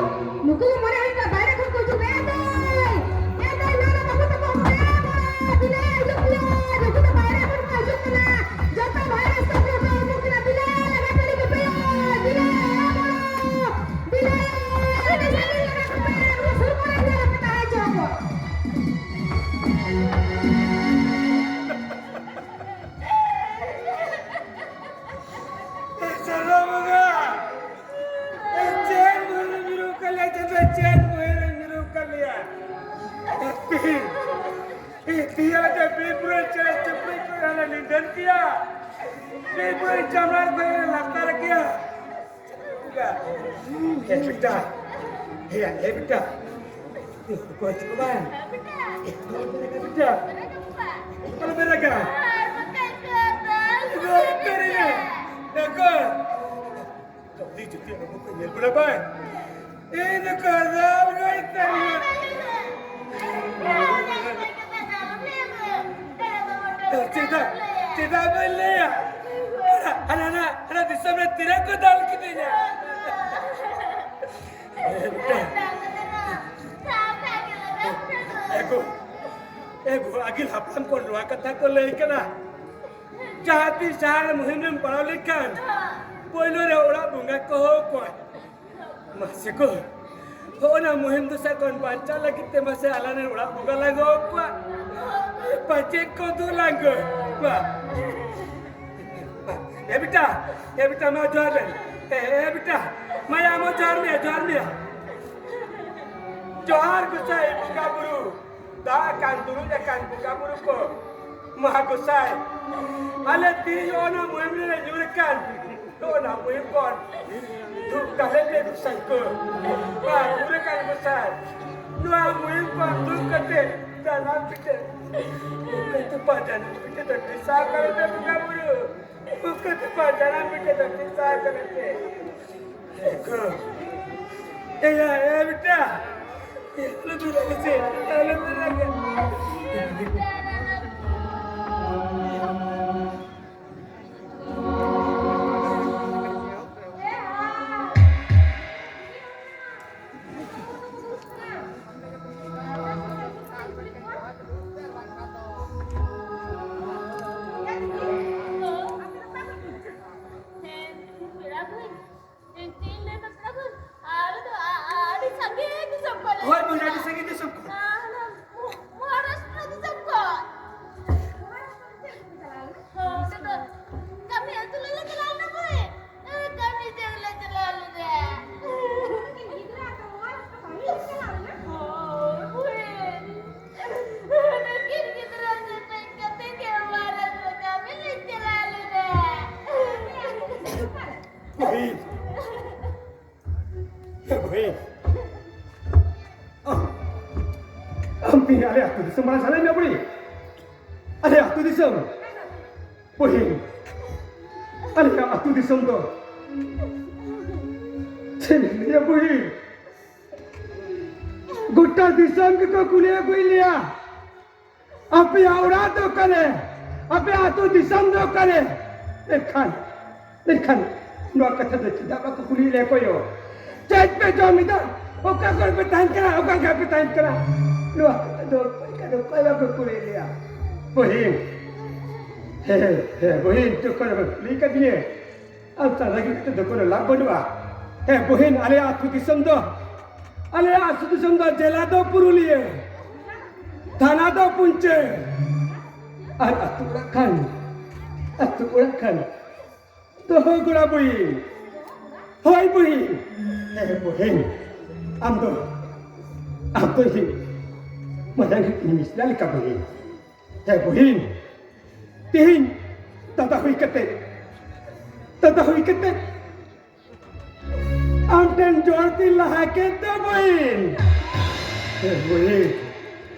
ᱱᱩᱠᱩ ᱜᱮ ᱢᱚᱱᱮ ᱦᱩᱭᱩᱜ ᱠᱟᱱᱟ ᱵᱟᱭᱨᱮ ᱠᱷᱚᱱ ᱠᱚ ᱦᱤᱡᱩᱜ ᱠᱟᱱᱟ᱾ ᱮ ᱫᱟᱹᱭ, ᱮ ᱫᱟᱹᱭ, ᱱᱟ ᱱᱟ ᱵᱟᱹᱵᱩ ᱛᱟᱠᱚ ᱦᱟᱯᱮ ᱵᱚᱲᱚ ᱵᱤᱞᱟᱹᱭ ᱦᱤᱡᱩᱜ ᱯᱮᱭᱟ, ᱱᱩᱠᱩ ᱫᱚ ᱵᱟᱭᱨᱮ ᱠᱷᱚᱱ ᱠᱚ ᱦᱤᱡᱩᱜ ᱠᱟᱱᱟ᱾ ᱡᱚᱛᱚ ᱵᱟᱭᱨᱮ ᱥᱮᱫ ᱠᱚ ᱩᱰᱩᱠ ᱠᱟᱱᱟ, ᱵᱤᱞᱟᱹᱭ ᱞᱟᱜᱟ ᱛᱟᱹᱲᱤ ᱠᱚᱯᱮ, ᱵᱤᱞᱟᱹᱭ ᱵᱚᱲᱚ, ᱵᱤᱞᱟᱹᱭ ᱟᱹᱰᱤ ᱥᱟᱺᱜᱤᱧ ᱞᱟᱜᱟ ᱠᱚᱯᱮ, ᱱᱩᱠᱩ ᱥᱩᱨ ᱠᱚᱨᱮ ᱫᱚ ᱟᱞᱚᱯᱮ ᱛᱟᱦᱮᱸ ᱦᱚᱪᱚ ᱟᱠᱚᱣᱟ᱾ ᱮ ᱪᱟᱸᱫᱚ ᱵᱚᱸᱜᱟ, ᱮ ᱪᱮᱫ ᱢᱚᱦᱤᱨᱮᱢ ᱧᱩᱨᱩ ᱠᱟᱜ ᱞᱮᱭᱟ, ᱪᱟᱸᱫᱚ, ᱪᱮᱫ ᱢᱚᱦᱤᱨᱮᱢ ᱧᱩᱨᱩ ᱠᱟᱜ ᱞᱮᱭᱟ? ᱮ ᱛᱤᱦᱤᱧ, ᱮ ᱛᱤᱦᱤᱧ ᱟᱞᱮ ᱵᱤᱨ ᱵᱩᱨᱩ ᱪᱮᱬᱮ ᱪᱤᱯᱨᱩ ᱠᱚ ᱟᱞᱮ ᱱᱤᱫᱷᱟᱹᱱ ᱠᱮᱭᱟ, ᱵᱤᱨ ᱵᱩᱨᱩ ᱪᱟᱢᱲᱟ ᱠᱚ ᱞᱮ ᱞᱟᱛᱟᱨ ᱠᱮᱭᱟ᱾ ᱮ ᱵᱮᱴᱟ, ᱮ, ᱮ ᱵᱮᱴᱟ, ᱚᱠᱚᱭ ᱪᱚ ᱵᱟᱝ? ᱵᱮᱴᱟ, ᱟᱞᱚ ᱯᱮ ᱨᱟᱜᱟ᱾ ᱚᱠᱚᱭ? ᱡᱩᱫᱤ, ᱡᱩᱫᱤ ᱟᱵᱚ ᱠᱚ ᱧᱮᱞ ᱵᱚᱱᱟ ᱵᱟᱝ? ᱤᱧ ᱫᱚᱠᱚ ᱨᱟᱜ ᱜᱚᱡ ᱛᱟᱹᱧᱟ᱾ ᱪᱮᱫᱟᱜ, ᱪᱮᱫᱟᱜ ᱵᱟᱹᱧ ᱞᱟᱹᱭᱟ? ᱦᱟᱱᱟ, ᱦᱟᱱᱟ, ᱦᱟᱱᱟ ᱫᱤᱥᱚᱢ ᱨᱮ ᱛᱤᱱᱟᱹᱜ ᱠᱚ ᱫᱟᱞ ᱠᱤᱫᱤᱧᱟ᱾ ᱮ ᱜᱚ, ᱮ ᱜᱚ, ᱟᱹᱜᱤᱞ ᱦᱟᱯᱲᱟᱢ ᱠᱚ ᱱᱚᱣᱟ ᱠᱟᱛᱷᱟ ᱠᱚ ᱞᱟᱹᱭ ᱠᱟᱫᱟ, ᱡᱟᱦᱟᱸ ᱛᱤᱥ ᱡᱟᱦᱟᱸ ᱨᱮ ᱢᱩᱦᱤᱢ ᱨᱮᱢ ᱯᱟᱲᱟᱣ ᱞᱮᱱᱠᱷᱟᱱ ᱯᱳᱭᱞᱳ ᱨᱮ ᱚᱲᱟᱜ ᱵᱚᱸᱜᱟ ᱠᱚ ᱦᱚᱦᱚ ᱠᱚᱣᱟ᱾ ᱢᱟᱥᱮ ᱜᱚ, ᱦᱚᱸᱜᱼᱚ ᱱᱟ ᱢᱩᱦᱤᱢ ᱫᱚᱥᱟ ᱠᱷᱚᱱ ᱵᱟᱧᱪᱟᱣ ᱞᱟᱹᱜᱤᱫ ᱛᱮ ᱢᱟᱥᱮ ᱟᱞᱟᱝ ᱨᱮᱱ ᱚᱲᱟᱜ ᱵᱚᱸᱜᱟ ᱞᱟᱝ ᱦᱚᱦᱚ ᱠᱚᱣᱟ᱾ ᱯᱟᱪᱮᱫ ᱠᱚ ᱫᱩ ᱞᱟᱝᱜᱚ᱾ ᱵᱟ᱾ ᱮ ᱵᱮᱴᱟ, ᱮ ᱵᱮᱴᱟ, ᱢᱟ ᱡᱚᱦᱟᱨ ᱞᱮ᱾ ᱮ, ᱮ ᱵᱮᱴᱟ, ᱢᱟᱭᱟ, ᱢᱟ ᱡᱚᱦᱟᱨ ᱢᱮᱭᱟ, ᱡᱚᱦᱟᱨ ᱢᱮᱭᱟ᱾ ᱡᱚᱦᱟᱨ ᱜᱚᱸᱥᱟᱭ ᱵᱚᱸᱜᱟ ᱵᱩᱨᱩ, ᱫᱟᱜ ᱟᱠᱟᱱ ᱫᱩᱲᱩᱵ ᱟᱠᱟᱱ ᱵᱚᱸᱜᱟ ᱵᱩᱨᱩ ᱠᱚ, ᱢᱟ ᱜᱚᱸᱥᱟᱭ, ᱟᱞᱮ ᱛᱮᱦᱮᱧ ᱚᱱᱟ ᱢᱩᱦᱤᱢ ᱨᱮᱞᱮ ᱧᱩᱨ ᱟᱠᱟᱱ, ᱱᱚᱜᱼᱚ ᱱᱟ ᱢᱩᱦᱤᱢ ᱠᱷᱚᱱ ᱫᱩᱜ ᱠᱟᱞᱮ ᱯᱮ ᱜᱚᱸᱥᱟᱭ ᱠᱚ, ᱢᱟ ᱧᱩᱨ ᱟᱠᱟᱱ ᱜᱚᱸᱥᱟᱭ, ᱱᱚᱣᱟ ᱢᱩᱦᱤᱢ ᱠᱷᱚᱱ ᱫᱩᱜ ᱠᱟᱛᱮ ᱡᱟᱱᱟᱢ ᱯᱤᱴᱷᱟᱹ, ᱫᱩᱜ ᱠᱟᱛᱮ ᱯᱟ ᱡᱟᱱᱟᱢ ᱯᱤᱴᱷᱟᱹ ᱫᱚ ᱴᱷᱤᱥᱟ ᱠᱟᱞᱮ ᱯᱮ ᱵᱚᱸᱜᱟ ᱵᱩᱨᱩ᱾ ᱩᱠᱟ ᱛᱮ ᱯᱟᱡᱟᱱᱟ ᱵᱤᱴᱟ ᱫᱚ ᱛᱤᱥᱟ ᱠᱟᱱᱟ ᱛᱮ᱾ ᱮᱠᱚ᱾ ᱮᱭᱟ, ᱮ ᱵᱤᱴᱟ᱾ ᱮ, ᱟᱞᱚ ᱫᱩᱨᱟ ᱜᱮ ᱥᱮ, ᱟᱞᱚ ᱫᱩᱨᱟ ᱜᱮ᱾ ᱦᱮᱸ, ᱯᱮᱲᱟ ᱠᱚ᱾ ᱪᱮᱫ ᱤᱧ ᱞᱟᱹᱭ ᱟᱯᱮ ᱯᱮᱲᱟ ᱠᱚ? ᱟᱞᱮ ᱫᱚ ᱟ-, ᱟ-, ᱟᱹᱰᱤ ᱥᱟᱺᱜᱤᱧ ᱫᱤᱥᱚᱢ ᱠᱷᱚᱱ ᱞᱮ ᱦᱳᱭ, ᱦᱮᱡ ᱵᱚᱭᱦᱟ, ᱟᱹᱰᱤ ᱟᱠᱟᱱᱟ᱾ ᱥᱟᱺᱜᱤᱧ ᱫᱤᱥᱚᱢ ᱠᱷᱚᱱ᱾ ᱦᱮᱸ, ᱦᱟᱱᱟ ᱢᱚ-, ᱢᱚᱦᱟᱨᱟᱥᱴᱨᱚ ᱫᱤᱥᱚᱢ ᱠᱷᱚᱱ᱾ ᱦᱳᱭ, ᱚᱸᱰᱮ ᱫᱚ ᱠᱟᱹᱢᱤ ᱟᱹᱛᱩ ᱞᱮ ᱪᱟᱞᱟᱣ ᱞᱮᱱᱟ ᱵᱚᱭ᱾ ᱠᱟᱹᱢᱤ ᱡᱚᱝ ᱞᱮ ᱪᱟᱞᱟᱣ ᱞᱮᱱᱟ᱾ ᱦᱳᱭ, ᱦᱳᱭ᱾ ᱱᱩᱠᱤᱱ ᱜᱤᱫᱽᱨᱟᱹ ᱥᱮᱴᱮᱡ ᱠᱟᱛᱮ ᱜᱮ ᱢᱚᱦᱟᱨᱟᱥᱴᱨᱚ ᱠᱟᱹᱢᱤ ᱞᱮ ᱪᱟᱞᱟᱣ ᱞᱮᱱᱟ᱾ ᱵᱷᱟᱹᱭ᱾ ᱮ ᱵᱷᱟᱹᱭ᱾ ᱟᱢ ᱛᱮᱦᱮᱧ ᱟᱞᱮ ᱟᱹᱛᱩ ᱫᱤᱥᱚᱢ ᱵᱟᱲᱟᱭ ᱥᱟᱱᱟᱭᱮᱫ ᱢᱮᱭᱟ ᱵᱩᱲᱤ? ᱟᱞᱮ ᱟᱹᱛᱩ ᱫᱤᱥᱚᱢ? ᱵᱩᱦᱤᱱ᱾ ᱟᱞᱮᱭᱟᱜ ᱟᱹᱛᱩ ᱫᱤᱥᱚᱢ ᱫᱚ ᱪᱮᱫ ᱤᱧ ᱞᱟᱹᱭᱟ ᱵᱩᱦᱤᱱ? ᱜᱚᱴᱟ ᱫᱤᱥᱚᱢ ᱜᱮᱠᱚ ᱠᱩᱞᱤ ᱟᱹᱜᱩᱭᱮᱫ ᱞᱮᱭᱟ᱾ ᱟᱯᱮᱭᱟᱜ ᱚᱲᱟᱜ ᱫᱚ ᱚᱠᱟᱨᱮ? ᱟᱯᱮᱭᱟᱜ ᱟᱹᱛᱩ ᱫᱤᱥᱚᱢ ᱫᱚ ᱚᱠᱟᱨᱮ? ᱢᱮᱱᱠᱷᱟᱱ, ᱢᱮᱱᱠᱷᱟᱱ ᱱᱚᱣᱟ ᱠᱟᱛᱷᱟ ᱫᱚ ᱪᱮᱫᱟᱜ ᱵᱟᱠᱚ ᱠᱩᱞᱤᱭᱮᱫ ᱞᱮᱭᱟ ᱚᱠᱚᱭ ᱦᱚᱸ? ᱪᱮᱫ ᱯᱮ ᱡᱚᱢ ᱮᱫᱟ? ᱚᱠᱟ ᱠᱚᱨᱮ ᱯᱮ ᱛᱟᱦᱮᱱ ᱠᱟᱱᱟ? ᱚᱠᱟ ᱞᱮᱠᱟ ᱯᱮ ᱛᱟᱦᱮᱱ ᱠᱟᱱᱟ? ᱱᱚᱣᱟ ᱠᱟᱛᱷᱟ ᱫᱚ ᱚᱠᱚᱭ ᱠᱟᱱᱟ? ᱚᱠᱚᱭ ᱵᱟᱠᱚ ᱠᱩᱞᱤᱭᱮᱫ ᱞᱮᱭᱟ? ᱵᱚᱦᱤᱱ, ᱦᱮᱸ, ᱦᱮᱸ, ᱵᱚᱦᱤᱱ, ᱪᱮᱫ ᱠᱚᱨᱮ ᱯᱮ ᱠᱩᱞᱤ ᱠᱟᱫᱤᱧᱟ? ᱟᱨ ᱛᱟᱦᱞᱮ ᱠᱟᱛᱮ ᱫᱚ ᱠᱳᱱᱳ ᱞᱟᱵᱷ ᱵᱟᱹᱱᱩᱜᱼᱟ᱾ ᱦᱮᱸ ᱵᱚᱦᱤᱱ, ᱟᱞᱮᱭᱟᱜ ᱟᱹᱛᱩ ᱫᱤᱥᱚᱢ ᱫᱚ, ᱟᱞᱮᱭᱟᱜ ᱟᱹᱛᱩ ᱫᱤᱥᱚᱢ ᱫᱚ ᱡᱮᱞᱟ ᱫᱚ ᱯᱩᱨᱩᱞᱤᱭᱟᱹ, ᱛᱷᱟᱱᱟ ᱫᱚ ᱯᱩᱧᱪᱟᱹ, ᱟᱨ ᱟᱹᱛᱩ ᱚᱲᱟᱜ ᱠᱷᱟᱱ, ᱟᱹᱛᱩ ᱚᱲᱟᱜ ᱠᱷᱟᱱ ᱫᱚᱦᱚ ᱜᱚᱲᱟ ᱵᱩᱦᱤᱱ᱾ ᱦᱳᱭ ᱵᱩᱦᱤᱱ᱾ ᱦᱮᱸ ᱵᱩᱦᱤᱱ, ᱟᱢ ᱫᱚ, ᱟᱢ ᱫᱚ ᱤᱧ ᱢᱟᱭᱟᱝ ᱦᱟᱹᱴᱤᱧ ᱢᱤᱥᱨᱟ ᱞᱮᱠᱟ ᱵᱩᱦᱤᱱ᱾ ᱦᱮᱸ ᱵᱩᱦᱤᱱ, ᱛᱮᱦᱮᱧ ᱫᱟᱫᱟ ᱦᱩᱭ ᱠᱟᱛᱮ, ᱫᱟᱫᱟ ᱦᱩᱭ ᱠᱟᱛᱮ ᱟᱢ ᱴᱷᱮᱱ ᱡᱚᱦᱟᱨ ᱛᱤᱧ ᱞᱟᱦᱟ ᱠᱮᱫ ᱫᱚ ᱵᱩᱦᱤᱱ᱾ ᱦᱮᱸ ᱵᱩᱦᱤᱱ,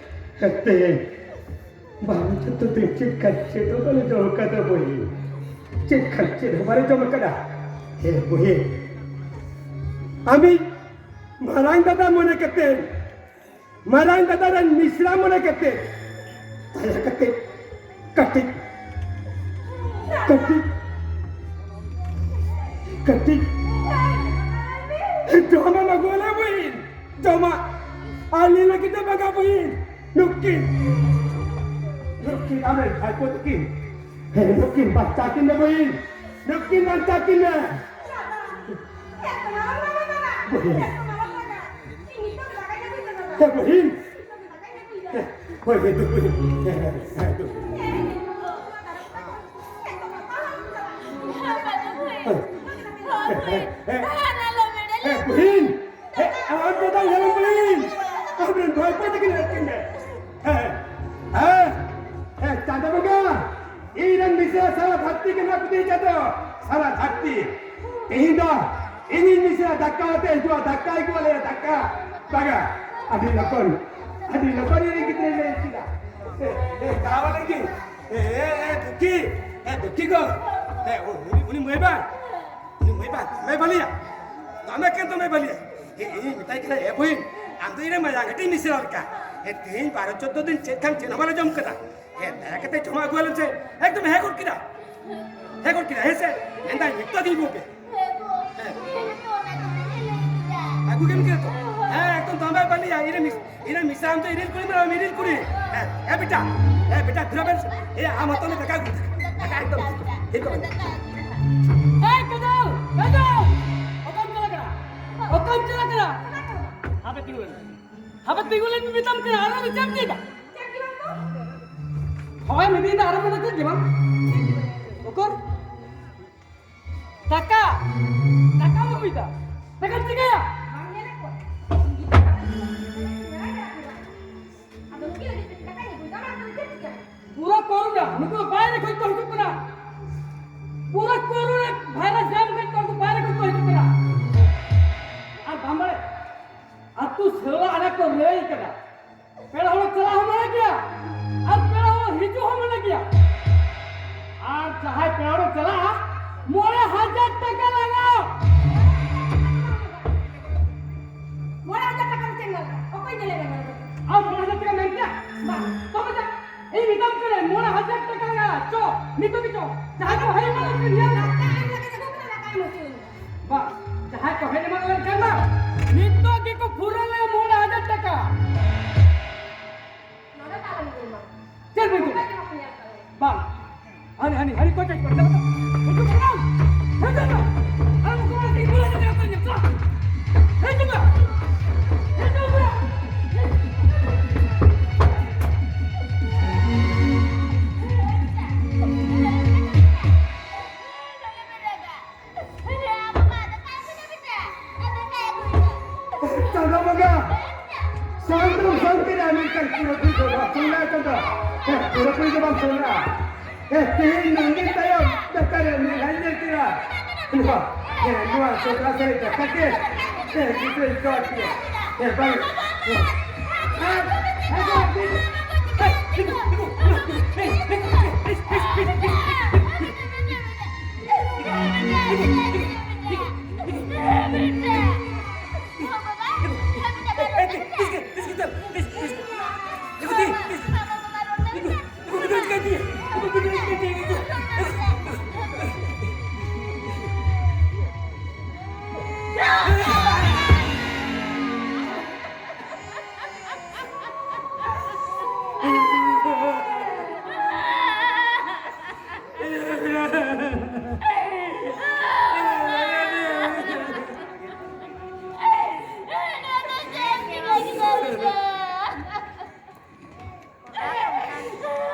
ᱛᱮᱦᱮᱧ ᱵᱟᱨᱚ ᱪᱳᱫᱽᱫᱳ ᱫᱤᱱ ᱪᱮᱫ ᱠᱷᱟᱱ ᱪᱮᱫ ᱦᱚᱸ ᱵᱟᱞᱮ ᱡᱚᱢ ᱠᱟᱫᱟ ᱵᱩᱦᱤᱱ᱾ ᱪᱮᱫ ᱠᱷᱟᱱ ᱪᱮᱫ ᱦᱚᱸ ᱵᱟᱞᱮ ᱡᱚᱢ ᱠᱟᱫᱟ᱾ ᱦᱮᱸ ᱵᱩᱦᱤᱱ, ᱟᱢᱤᱡ ᱢᱟᱨᱟᱝ ᱫᱟᱫᱟ ᱢᱚᱱᱮ ᱠᱟᱛᱮ, ᱢᱟᱨᱟᱝ ᱫᱟᱫᱟ ᱨᱮᱱ ᱢᱤᱥᱨᱟ ᱢᱚᱱᱮ ᱠᱟᱛᱮ, ᱫᱟᱭᱟ ᱠᱟᱛᱮ ᱠᱟᱹᱴᱤᱡ, ᱠᱟᱹᱴᱤᱡ, ᱠᱟᱹᱴᱤᱡ ᱡᱚᱢᱟᱜ ᱮᱢ ᱟᱹᱜᱩ ᱟᱞᱮ ᱵᱩᱦᱤᱱ᱾ ᱡᱚᱢᱟᱜ ᱟᱞᱮ ᱞᱟᱹᱜᱤᱫ ᱫᱚ ᱵᱟᱝᱟ ᱵᱩᱦᱤᱱ᱾ ᱱᱩᱠᱤᱱ, ᱱᱩᱠᱤᱱ ᱟᱢᱨᱮᱱ ᱵᱷᱟᱭᱯᱳ ᱛᱟᱹᱠᱤᱱ᱾ ᱦᱮᱸ, ᱱᱩᱠᱤᱱ ᱵᱟᱧᱪᱟᱣ ᱠᱤᱱ ᱢᱮ ᱵᱩᱦᱤᱱ᱾ ᱱᱩᱠᱤᱱ ᱵᱟᱧᱪᱟᱣ ᱠᱤᱱ ᱢᱮ᱾ ᱵᱩᱦᱤᱱ᱾ ᱦᱮᱸ, ᱵᱩᱦᱤᱱ᱾ ᱦᱮᱸ, ᱦᱳᱭ, ᱦᱳᱭ, ᱫᱩ ᱵᱩᱦᱤᱱ᱾ ᱦᱮᱸ, ᱦᱮᱸ, ᱦᱮᱸ, ᱫᱩ᱾ ᱦᱮᱸ, ᱦᱮᱸ, ᱦᱮᱸ, ᱦᱮᱸ, ᱵᱩᱦᱤᱱ᱾ ᱦᱮᱸ, ᱟᱢ ᱫᱚ ᱫᱟᱜ ᱧᱮᱞ ᱢᱮ᱾ ᱟᱢᱨᱮᱱ ᱵᱷᱟᱭᱯᱳ ᱛᱟᱹᱠᱤᱱ ᱦᱮᱡ ᱠᱤᱱ ᱢᱮ᱾ ᱦᱮᱸ, ᱦᱮᱸ, ᱦᱮᱸ, ᱪᱟᱸᱫᱚ ᱵᱚᱸᱜᱟ, ᱤᱧ ᱨᱮᱱ ᱢᱤᱥᱨᱟ ᱥᱟᱨᱟ ᱫᱷᱟᱹᱨᱛᱤ ᱠᱟᱱᱟ ᱠᱚ ᱛᱤᱧ ᱪᱟᱸᱫᱚ, ᱥᱟᱨᱟ ᱫᱷᱟᱹᱨᱛᱤ᱾ ᱛᱮᱦᱮᱧ ᱫᱚ ᱤᱧᱤᱧ ᱢᱤᱥᱨᱟ ᱫᱟᱠᱟ ᱟᱛᱮ ᱦᱤᱡᱩᱜᱼᱟ, ᱫᱟᱠᱟ ᱟᱹᱜᱩ ᱟᱞᱮᱭᱟ, ᱫᱟᱠᱟ᱾ ᱵᱟᱝᱟ, ᱟᱹᱰᱤ ᱞᱚᱜᱚᱱ, ᱟᱹᱰᱤ ᱞᱚᱜᱚᱱ ᱤᱧ ᱨᱮᱱ ᱜᱤᱫᱽᱨᱟᱹᱧ ᱞᱟᱹᱭ ᱠᱮᱫᱟ᱾ ᱮ, ᱮ, ᱪᱟᱞᱟᱣ ᱞᱮᱱ ᱜᱤᱧ᱾ ᱮ, ᱮ, ᱮ, ᱫᱩᱠᱷᱤ, ᱮ, ᱫᱩᱠᱷᱤ ᱜᱚ᱾ ᱮ, ᱩᱱᱤ, ᱩᱱᱤ ᱢᱟᱹᱭ ᱵᱟᱝ, ᱩᱱᱤ ᱢᱟᱹᱭ ᱵᱟᱝ, ᱫᱚᱢᱮ ᱵᱷᱟᱹᱞᱤᱭᱟ᱾ ᱫᱚᱢᱮ ᱠᱷᱟᱱ ᱫᱚᱢᱮ ᱵᱷᱟᱹᱞᱤᱭᱟ᱾ ᱮ, ᱤᱧ ᱢᱮᱛᱟᱭ ᱠᱟᱱᱟ, ᱮ ᱵᱩᱦᱤᱱ, ᱟᱢ ᱫᱚ ᱤᱧ ᱨᱮᱱ ᱢᱟᱭᱟᱝ ᱦᱟᱹᱴᱤᱧ ᱢᱤᱥᱨᱟ ᱞᱮᱠᱟ᱾ ᱮ, ᱛᱮᱦᱮᱧ ᱵᱟᱨᱚ ᱪᱳᱫᱽᱫᱳ ᱫᱤᱱ ᱪᱮᱫ ᱠᱷᱟᱱ ᱪᱮᱫ ᱦᱚᱸ ᱵᱟᱞᱮ ᱡᱚᱢ ᱠᱟᱫᱟ᱾ ᱮ, ᱫᱟᱭᱟ ᱠᱟᱛᱮ ᱡᱚᱢᱟᱜ ᱟᱹᱜᱩ ᱟᱞᱮᱢ ᱥᱮ᱾ ᱮᱠᱫᱚᱢ ᱦᱮᱸ ᱜᱚᱫ ᱠᱮᱫᱟ᱾ ᱦᱮᱸ ᱜᱚᱫ ᱠᱮᱫᱟ, ᱦᱮᱸ ᱥᱮ? ᱢᱮᱱᱫᱟᱭ, ᱱᱤᱛᱚᱜ ᱜᱤᱧ ᱟᱹᱜᱩ ᱟᱯᱮᱭᱟ᱾ ᱦᱮᱸ᱾ ᱟᱹᱜᱩ ᱜᱮᱢ ᱠᱮᱫᱟ ᱛᱚ? ᱦᱮᱸ, ᱮᱠᱫᱚᱢ ᱫᱚᱢᱮ ᱵᱷᱟᱹᱞᱤᱭᱟ᱾ ᱤᱧ ᱨᱮᱱ ᱢᱤᱥ-, ᱤᱧ ᱨᱮᱱ ᱢᱤᱥᱨᱟ ᱟᱢ ᱫᱚ ᱤᱨᱤᱞ ᱠᱩᱲᱤ ᱢᱮᱱᱟᱢ, ᱤᱨᱤᱞ ᱠᱩᱲᱤ᱾ ᱦᱮᱸ, ᱮ ᱵᱮᱴᱟ, ᱮ ᱵᱮᱴᱟ, ᱫᱷᱩᱨᱟᱹ ᱵᱮᱱ ᱥᱮ᱾ ᱮ, ᱟᱢ ᱦᱚᱛᱚ ᱞᱮ ᱫᱟᱠᱟ ᱟᱹᱜᱩ᱾ ᱫᱟᱠᱟ ᱮᱠᱫᱚᱢ, ᱮᱠᱫᱚᱢ᱾ ᱮᱭ, ᱠᱟᱡᱚᱞ, ᱠᱟᱡᱚᱞ! ᱚᱠᱟᱢ ᱪᱟᱞᱟᱜ ᱠᱟᱱᱟ? ᱚᱠᱟᱢ ᱪᱟᱞᱟᱜ ᱠᱟᱱᱟ? ᱦᱟᱯᱮ ᱛᱤᱸᱜᱩ ᱞᱮᱱ ᱢᱮ᱾ ᱦᱟᱯᱮ ᱛᱤᱸᱜᱩ ᱞᱮᱱ ᱢᱮ, ᱢᱮᱛᱟᱢ ᱠᱟᱱᱟ, ᱟᱨ ᱟᱞᱚ ᱪᱮᱫ ᱪᱮᱫᱟ? ᱱᱚᱜᱼᱚᱭ ᱢᱤᱫ ᱫᱤᱱ ᱫᱚ ᱟᱨᱚ ᱢᱮᱱᱟ ᱪᱮᱫ ᱜᱮ ᱵᱟᱝ? ᱩᱠᱩᱨ? ᱴᱟᱠᱟ! ᱴᱟᱠᱟ ᱵᱟᱹᱧ ᱵᱩᱡᱽ ᱫᱟ᱾ ᱴᱟᱠᱟᱢ ᱪᱤᱠᱟᱹᱭᱟ? ᱵᱟᱝ ᱧᱮᱞᱮᱫ ᱠᱚᱣᱟ? ᱟᱫᱚ ᱱᱩᱠᱤᱱ ᱞᱟᱹᱜᱤᱫ ᱛᱮ ᱴᱟᱠᱟᱧ ᱟᱹᱜᱩᱭᱮᱫᱟ, ᱵᱟᱝ ᱫᱚ ᱪᱮᱫ ᱪᱤᱠᱟᱹ? ᱯᱩᱨᱟᱹ ᱠᱳᱨᱳᱱᱟ, ᱱᱩᱠᱩ ᱫᱚ ᱵᱟᱭᱨᱮ ᱠᱷᱚᱡ ᱠᱚ ᱦᱤᱡᱩᱜ ᱠᱟᱱᱟ᱾ ᱯᱩᱨᱟᱹ ᱠᱳᱨᱳᱱᱟ ᱵᱷᱟᱭᱨᱟᱥ ᱧᱟᱢ ᱠᱷᱟᱡ ᱠᱚ ᱩᱱᱠᱩ ᱵᱟᱭᱨᱮ ᱠᱷᱚᱡ ᱠᱚ ᱦᱤᱡᱩᱜ ᱠᱟᱱᱟ᱾ ᱟᱨ ᱵᱟᱢᱵᱟᱲᱮ, ᱟᱹᱛᱩ ᱥᱮᱣᱟ ᱟᱲᱟ ᱠᱚ ᱞᱟᱹᱭ ᱠᱟᱫᱟ, ᱯᱮᱲᱟ ᱦᱚᱲ ᱪᱟᱞᱟᱜ ᱦᱚᱸ ᱢᱟᱱᱟ ᱜᱮᱭᱟ, ᱟᱨ ᱯᱮᱲᱟ ᱦᱚᱲ ᱦᱤᱡᱩᱜ ᱦᱚᱸ ᱢᱟᱱᱟ ᱜᱮᱭᱟ᱾ ᱟᱨ ᱡᱟᱦᱟᱸᱭ ᱯᱮᱲᱟ ᱦᱚᱲ ᱪᱟᱞᱟᱜᱼᱟ, ᱢᱚᱬᱮ ᱦᱟᱡᱟᱨ ᱴᱟᱠᱟ ᱞᱟᱜᱟᱜᱼᱟ᱾ ᱢᱚᱬᱮ ᱦᱟᱡᱟᱨ ᱴᱟᱠᱟ ᱫᱚ ᱪᱮᱫ ᱞᱟᱜᱟᱜᱼᱟ? ᱚᱠᱚᱭ ᱧᱮᱞᱮ ᱠᱟᱱᱟ? ᱟᱢ ᱢᱚᱬᱮ ᱦᱟᱡᱟᱨ ᱴᱟᱠᱟ ᱢᱮᱱ ᱠᱮᱭᱟ? ᱵᱟᱝ᱾ ᱛᱚᱵᱮ ᱪᱮᱫ? ᱤᱧ ᱢᱮᱛᱟᱢ ᱠᱟᱹᱱᱟᱹᱧ, ᱢᱚᱬᱮ ᱦᱟᱡᱟᱨ ᱴᱟᱠᱟ ᱞᱟᱜᱟᱜᱼᱟ᱾ ᱪᱚ, ᱱᱤᱛᱚᱜ ᱜᱮ ᱪᱚ᱾ ᱡᱟᱦᱟᱸᱭ ᱠᱚ ᱦᱮᱡ ᱮᱢᱟᱱ ᱞᱮᱱᱠᱷᱟᱱ ᱧᱮᱞ ᱢᱮ᱾ ᱫᱟᱠᱟ ᱮᱢ ᱞᱟᱹᱜᱤᱫ ᱟᱹᱜᱩ ᱠᱟᱱᱟ, ᱫᱟᱠᱟ ᱮᱢ ᱦᱚᱪᱚᱭᱤᱧ ᱢᱮ᱾ ᱵᱟᱝ, ᱡᱟᱦᱟᱸᱭ ᱠᱚ ᱦᱮᱡ ᱮᱢᱟᱱ ᱞᱮᱱᱠᱷᱟᱱ ᱢᱟ, ᱱᱤᱛᱚᱜ ᱜᱮᱠᱚ ᱯᱩᱨᱟᱹ ᱞᱮ ᱢᱚᱬᱮ ᱦᱟᱡᱟᱨ ᱴᱟᱠᱟ᱾ ᱱᱚᱰᱮ ᱫᱚ ᱟᱞᱚᱢ ᱟᱹᱜᱩᱭ ᱢᱟ᱾ ᱪᱮᱫ ᱵᱟᱹᱧ ᱟᱹᱜᱩᱭᱟ? ᱚᱠᱚᱭ ᱜᱮ ᱵᱟᱠᱚ ᱧᱮᱞ ᱠᱟᱜ ᱞᱮᱭᱟ᱾ ᱵᱟᱝ, ᱦᱟᱹᱱᱤ, ᱦᱟᱹᱱᱤ, ᱦᱟᱹᱱᱤ ᱠᱚ ᱪᱮᱫ ᱠᱚ ᱢᱮᱛᱟᱜ ᱠᱚᱣᱟ? ᱦᱤᱡᱩᱜ ᱠᱟᱱᱟ! ᱦᱤᱡᱩᱜ ᱠᱟᱱᱟ! ᱟᱨ ᱩᱱᱠᱩ ᱢᱟ ᱤᱧ ᱵᱩᱞᱟᱹ ᱠᱟᱛᱮ ᱟᱹᱛᱩ ᱧᱮᱞ ᱠᱚᱣᱟ᱾ ᱦᱤᱡᱩᱜ ᱢᱮ! ᱦᱤᱡᱩᱜ ᱢᱮ! ᱪᱟᱸᱫᱟ ᱵᱚᱸᱜᱟ, ᱥᱟᱱᱛᱩ ᱥᱟᱱᱛᱤ ᱨᱮ ᱢᱤᱫᱴᱟᱝ ᱯᱩᱨᱟᱹᱯᱩᱨᱤ ᱫᱚ ᱵᱟᱝ ᱥᱚᱱᱟ ᱪᱟᱸᱫᱟ᱾ ᱦᱮᱸ, ᱯᱩᱨᱟᱹᱯᱩᱨᱤ ᱫᱚ ᱵᱟᱝ ᱥᱚᱱᱟ᱾ ᱦᱮᱸ, ᱛᱮᱦᱮᱧ ᱱᱚᱱᱫᱤᱱ ᱛᱟᱭᱚᱢ ᱫᱟᱠᱟ ᱨᱮ ᱢᱮᱞᱟᱧ ᱧᱮᱞ ᱠᱮᱫᱟ᱾ ᱱᱚᱣᱟ, ᱦᱮᱸ, ᱱᱚᱣᱟ ᱥᱚᱠᱟ ᱥᱮ ᱫᱟᱠᱟ ᱜᱮ᱾ ᱦᱮᱸ, ᱜᱤᱫᱽᱨᱟᱹᱧ ᱠᱚ ᱟᱨᱠᱤ᱾ ᱦᱮᱸ, ᱵᱟᱝ᱾ ᱦᱮᱸ, ᱦᱮᱸ, ᱦᱮᱸ, ᱦᱮᱸ, ᱦᱮᱸ, ᱦᱮᱸ, ᱦᱮᱸ, ᱦᱮᱸ,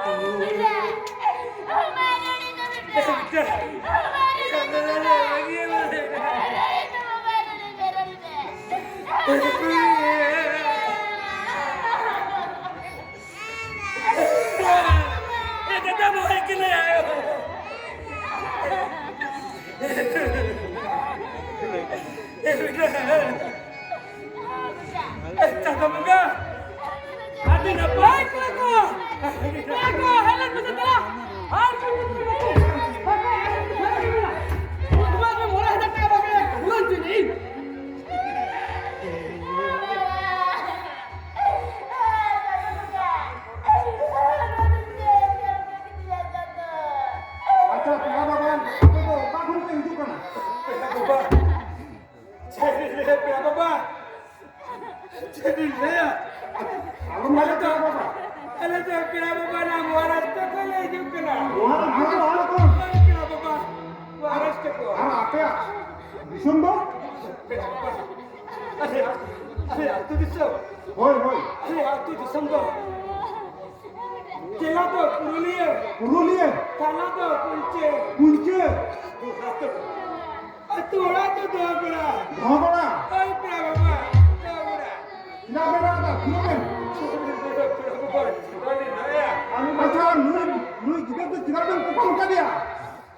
ᱦᱮᱸ, ᱦᱮᱸ, ᱪᱟᱸᱫᱳ ᱵᱚᱸᱜᱟ, ᱟᱹᱰᱤ ᱱᱟᱯᱟᱭ ᱠᱚᱲᱟ ᱠᱚ᱾ ᱠᱚᱲᱟ ᱠᱚ, ᱦᱮᱡ ᱞᱮᱱ ᱢᱮᱥᱮ ᱫᱮᱞᱟ᱾ ᱟᱨ ᱠᱚ ᱧᱩᱛᱩᱢ ᱠᱚ᱾ ᱵᱟᱠᱚ ᱦᱮᱡ ᱞᱮᱱ ᱢᱮᱥᱮ ᱫᱮᱞᱟ᱾ ᱩᱱᱠᱩ ᱢᱟ ᱢᱚᱬᱮ ᱦᱟᱡᱟᱨ ᱴᱟᱠᱟ ᱵᱟᱠᱚ ᱮᱢ ᱠᱟᱜ ᱵᱚᱱᱟ᱾ ᱟᱪᱪᱷᱟ, ᱯᱮᱲᱟ ᱵᱟᱵᱟ, ᱟᱯᱮ ᱫᱚ ᱚᱠᱟ ᱠᱷᱚᱱ ᱯᱮ ᱦᱤᱡᱩᱜ ᱠᱟᱱᱟ? ᱯᱮᱲᱟ ᱵᱟᱵᱟ, ᱪᱮᱫ ᱤᱧ ᱞᱟᱹᱭᱟ ᱯᱮᱲᱟ ᱵᱟᱵᱟ? ᱪᱮᱫ ᱤᱧ ᱞᱟᱹᱭᱟ? ᱟᱞᱚᱢ ᱞᱟᱹᱭᱟ ᱯᱮᱲᱟ ᱵᱟᱵᱟ᱾ ᱟᱞᱮ ᱫᱚ ᱯᱮᱲᱟ ᱵᱟᱵᱟ ᱱᱟ ᱢᱚᱦᱟᱨᱟᱥᱴᱨᱚ ᱠᱷᱚᱱ ᱞᱮ ᱦᱤᱡᱩᱜ ᱠᱟᱱᱟ᱾ ᱢᱚᱦᱟᱨᱟᱥᱴᱨᱚ? ᱦᱳᱭ, ᱯᱮᱲᱟ ᱵᱟᱵᱟ, ᱢᱚᱦᱟᱨᱟᱥᱴᱨᱚ ᱠᱷᱚᱱ᱾ ᱟᱨ ᱟᱯᱮᱭᱟᱜ ᱫᱤᱥᱚᱢ ᱫᱚ? ᱯᱮᱲᱟ ᱵᱟᱵᱟ, ᱟᱞᱮᱭᱟᱜ, ᱟᱞᱮᱭᱟᱜ ᱟᱹᱛᱩ ᱫᱤᱥᱚᱢ᱾ ᱦᱳᱭ, ᱦᱳᱭ᱾ ᱟᱞᱮᱭᱟᱜ ᱟᱹᱛᱩ ᱫᱤᱥᱚᱢ ᱫᱚ ᱡᱮᱞᱟ ᱫᱚ ᱯᱩᱨᱩᱞᱤᱭᱟᱹ᱾ ᱯᱩᱨᱩᱞᱤᱭᱟᱹ᱾ ᱛᱷᱟᱱᱟ ᱫᱚ ᱯᱩᱧᱪᱟᱹ᱾ ᱯᱩᱧᱪᱟᱹ᱾ ᱟᱹᱛᱩ ᱚᱲᱟᱜ ᱫᱚ ᱫᱚᱦᱚᱜᱚᱲᱟ᱾ ᱫᱚᱦᱚᱜᱚᱲᱟ? ᱦᱳᱭ, ᱯᱮᱲᱟ ᱵᱟᱵᱟ, ᱫᱚᱦᱚᱜᱚᱲᱟ᱾ ᱪᱮᱫᱟᱜ ᱵᱮᱱ ᱨᱟᱜ ᱮᱫᱟ? ᱯᱮᱲᱟ ᱵᱟᱵᱟ, ᱪᱮᱫᱟᱜ ᱵᱮᱱ ᱨᱟᱜ ᱮᱫᱟ? ᱟᱪᱪᱷᱟ, ᱱᱩᱭ, ᱱᱩᱭ ᱜᱤᱫᱟᱹᱨ ᱫᱚ ᱪᱮᱫᱟᱜ ᱵᱮᱱ ᱠᱩᱴᱟᱹᱢ ᱠᱟᱫᱮᱭᱟ?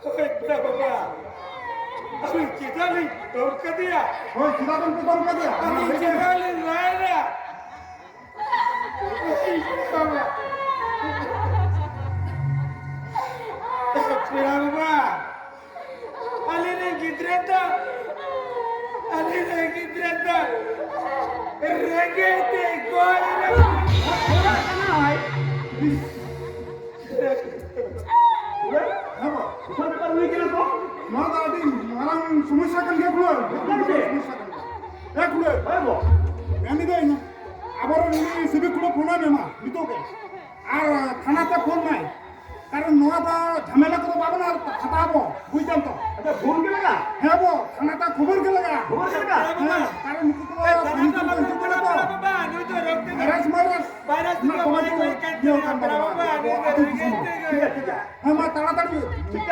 ᱦᱳᱭ, ᱯᱮᱲᱟ ᱵᱟᱵᱟ, ᱟᱹᱞᱤᱧ ᱪᱮᱫᱟᱜ ᱞᱤᱧ ᱠᱩᱴᱟᱹᱢ ᱠᱟᱫᱮᱭᱟ? ᱦᱳᱭ, ᱪᱮᱫᱟᱜ ᱵᱮᱱ ᱠᱩᱴᱟᱹᱢ ᱠᱟᱫᱮᱭᱟ? ᱟᱹᱞᱤᱧ ᱪᱮᱫᱟᱜ ᱞᱤᱧ ᱨᱟᱜ ᱮᱫᱟ? ᱯᱮᱲᱟ ᱵᱟᱵᱟ, ᱟᱞᱮ ᱨᱮᱱ ᱜᱤᱫᱽᱨᱟᱹ ᱫᱚ, ᱟᱞᱮ ᱨᱮᱱ ᱜᱤᱫᱽᱨᱟᱹ ᱫᱚ ᱨᱮᱸᱜᱮᱡ ᱛᱮ ᱜᱚᱡ ᱨᱮ ᱚᱲᱟᱜ ᱠᱟᱱᱟᱭ᱾ ᱦᱮᱸ ᱵᱟ, ᱩᱥᱟᱹᱨᱟ ᱵᱮᱯᱟᱨ ᱦᱩᱭ ᱠᱟᱱᱟ ᱛᱚ᱾ ᱱᱚᱣᱟ ᱫᱚ ᱟᱹᱰᱤ ᱢᱟᱨᱟᱝ ᱥᱚᱢᱚᱥᱥᱟ ᱠᱟᱱ ᱜᱮᱭᱟ ᱠᱩᱲᱟᱹ᱾ ᱪᱮᱫᱟᱜ ᱥᱮ? ᱥᱚᱢᱚᱥᱥᱟ ᱠᱟᱱ ᱜᱮᱭᱟ᱾ ᱮ ᱠᱩᱲᱟᱹ᱾ ᱦᱮᱸ ᱵᱚ᱾ ᱢᱮᱱ ᱫᱟᱹᱧ, ᱟᱵᱚᱨᱮᱱ ᱩᱱᱤ ᱥᱤᱵᱤᱠ ᱠᱩᱲᱟᱹ ᱯᱷᱳᱱ ᱟᱭ ᱢᱮ ᱢᱟ, ᱱᱤᱛᱚᱜ ᱜᱮ᱾ ᱟᱨ ᱛᱷᱟᱱᱟ ᱛᱮ ᱯᱷᱳᱱ ᱢᱟᱭ᱾ ᱠᱟᱨᱚᱱ ᱱᱚᱣᱟ ᱫᱚ ᱡᱷᱟᱢᱮᱞᱟ ᱠᱚᱫᱚ ᱵᱟᱵᱚᱱ ᱦᱟᱛᱟᱣᱟ ᱵᱚ, ᱵᱩᱡᱽ ᱫᱟᱢ ᱛᱚ᱾ ᱟᱪᱪᱷᱟ, ᱯᱷᱳᱱ ᱜᱮ ᱞᱟᱜᱟ? ᱦᱮᱸ ᱵᱚ, ᱛᱷᱟᱱᱟ ᱛᱮ ᱠᱷᱚᱵᱚᱨ ᱜᱮ ᱞᱟᱜᱟ᱾ ᱠᱷᱚᱵᱚᱨ ᱜᱮ ᱞᱟᱜᱟ? ᱦᱮᱸ, ᱠᱟᱨᱚᱱ ᱱᱩᱠᱩ ᱠᱚ ᱮ, ᱛᱷᱟᱱᱟ ᱛᱮ ᱵᱟᱵᱚᱱ ᱦᱤᱡᱩᱜ ᱠᱟᱱᱟ ᱛᱚ᱾ ᱵᱟᱵᱟ, ᱱᱩᱭ ᱫᱚ ᱨᱳᱜᱽ ᱛᱮ ᱵᱷᱟᱭᱨᱟᱥ ᱢᱟᱭᱨᱟᱥ ᱵᱟᱭᱨᱟᱥ ᱨᱮᱱᱟᱜ ᱫᱚ ᱠᱚᱢᱮ ᱵᱟᱭ ᱠᱚ ᱜᱚᱡ ᱠᱟᱱ ᱤᱭᱟᱹ ᱛᱟᱵᱚᱱᱟ, ᱠᱟᱱ ᱯᱮᱲᱟ ᱛᱟᱵᱚᱱᱟ᱾ ᱵᱟᱵᱟ, ᱟᱵᱚ ᱱᱩᱭ ᱫᱚ ᱟᱹᱛᱩ ᱨᱮᱸᱜᱮᱡ ᱫᱤᱥᱚᱢ᱾ ᱛᱮ ᱴᱷᱤᱠ ᱜᱮᱭᱟ, ᱴᱷᱤᱠ ᱜᱮᱭᱟ᱾ ᱦᱮᱸ, ᱢᱟ ᱛᱟᱲᱟᱛᱟᱲᱤ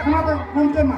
ᱠᱷᱟᱱᱟ ᱫᱚ ᱜᱚᱢᱠᱮ ᱢᱟ᱾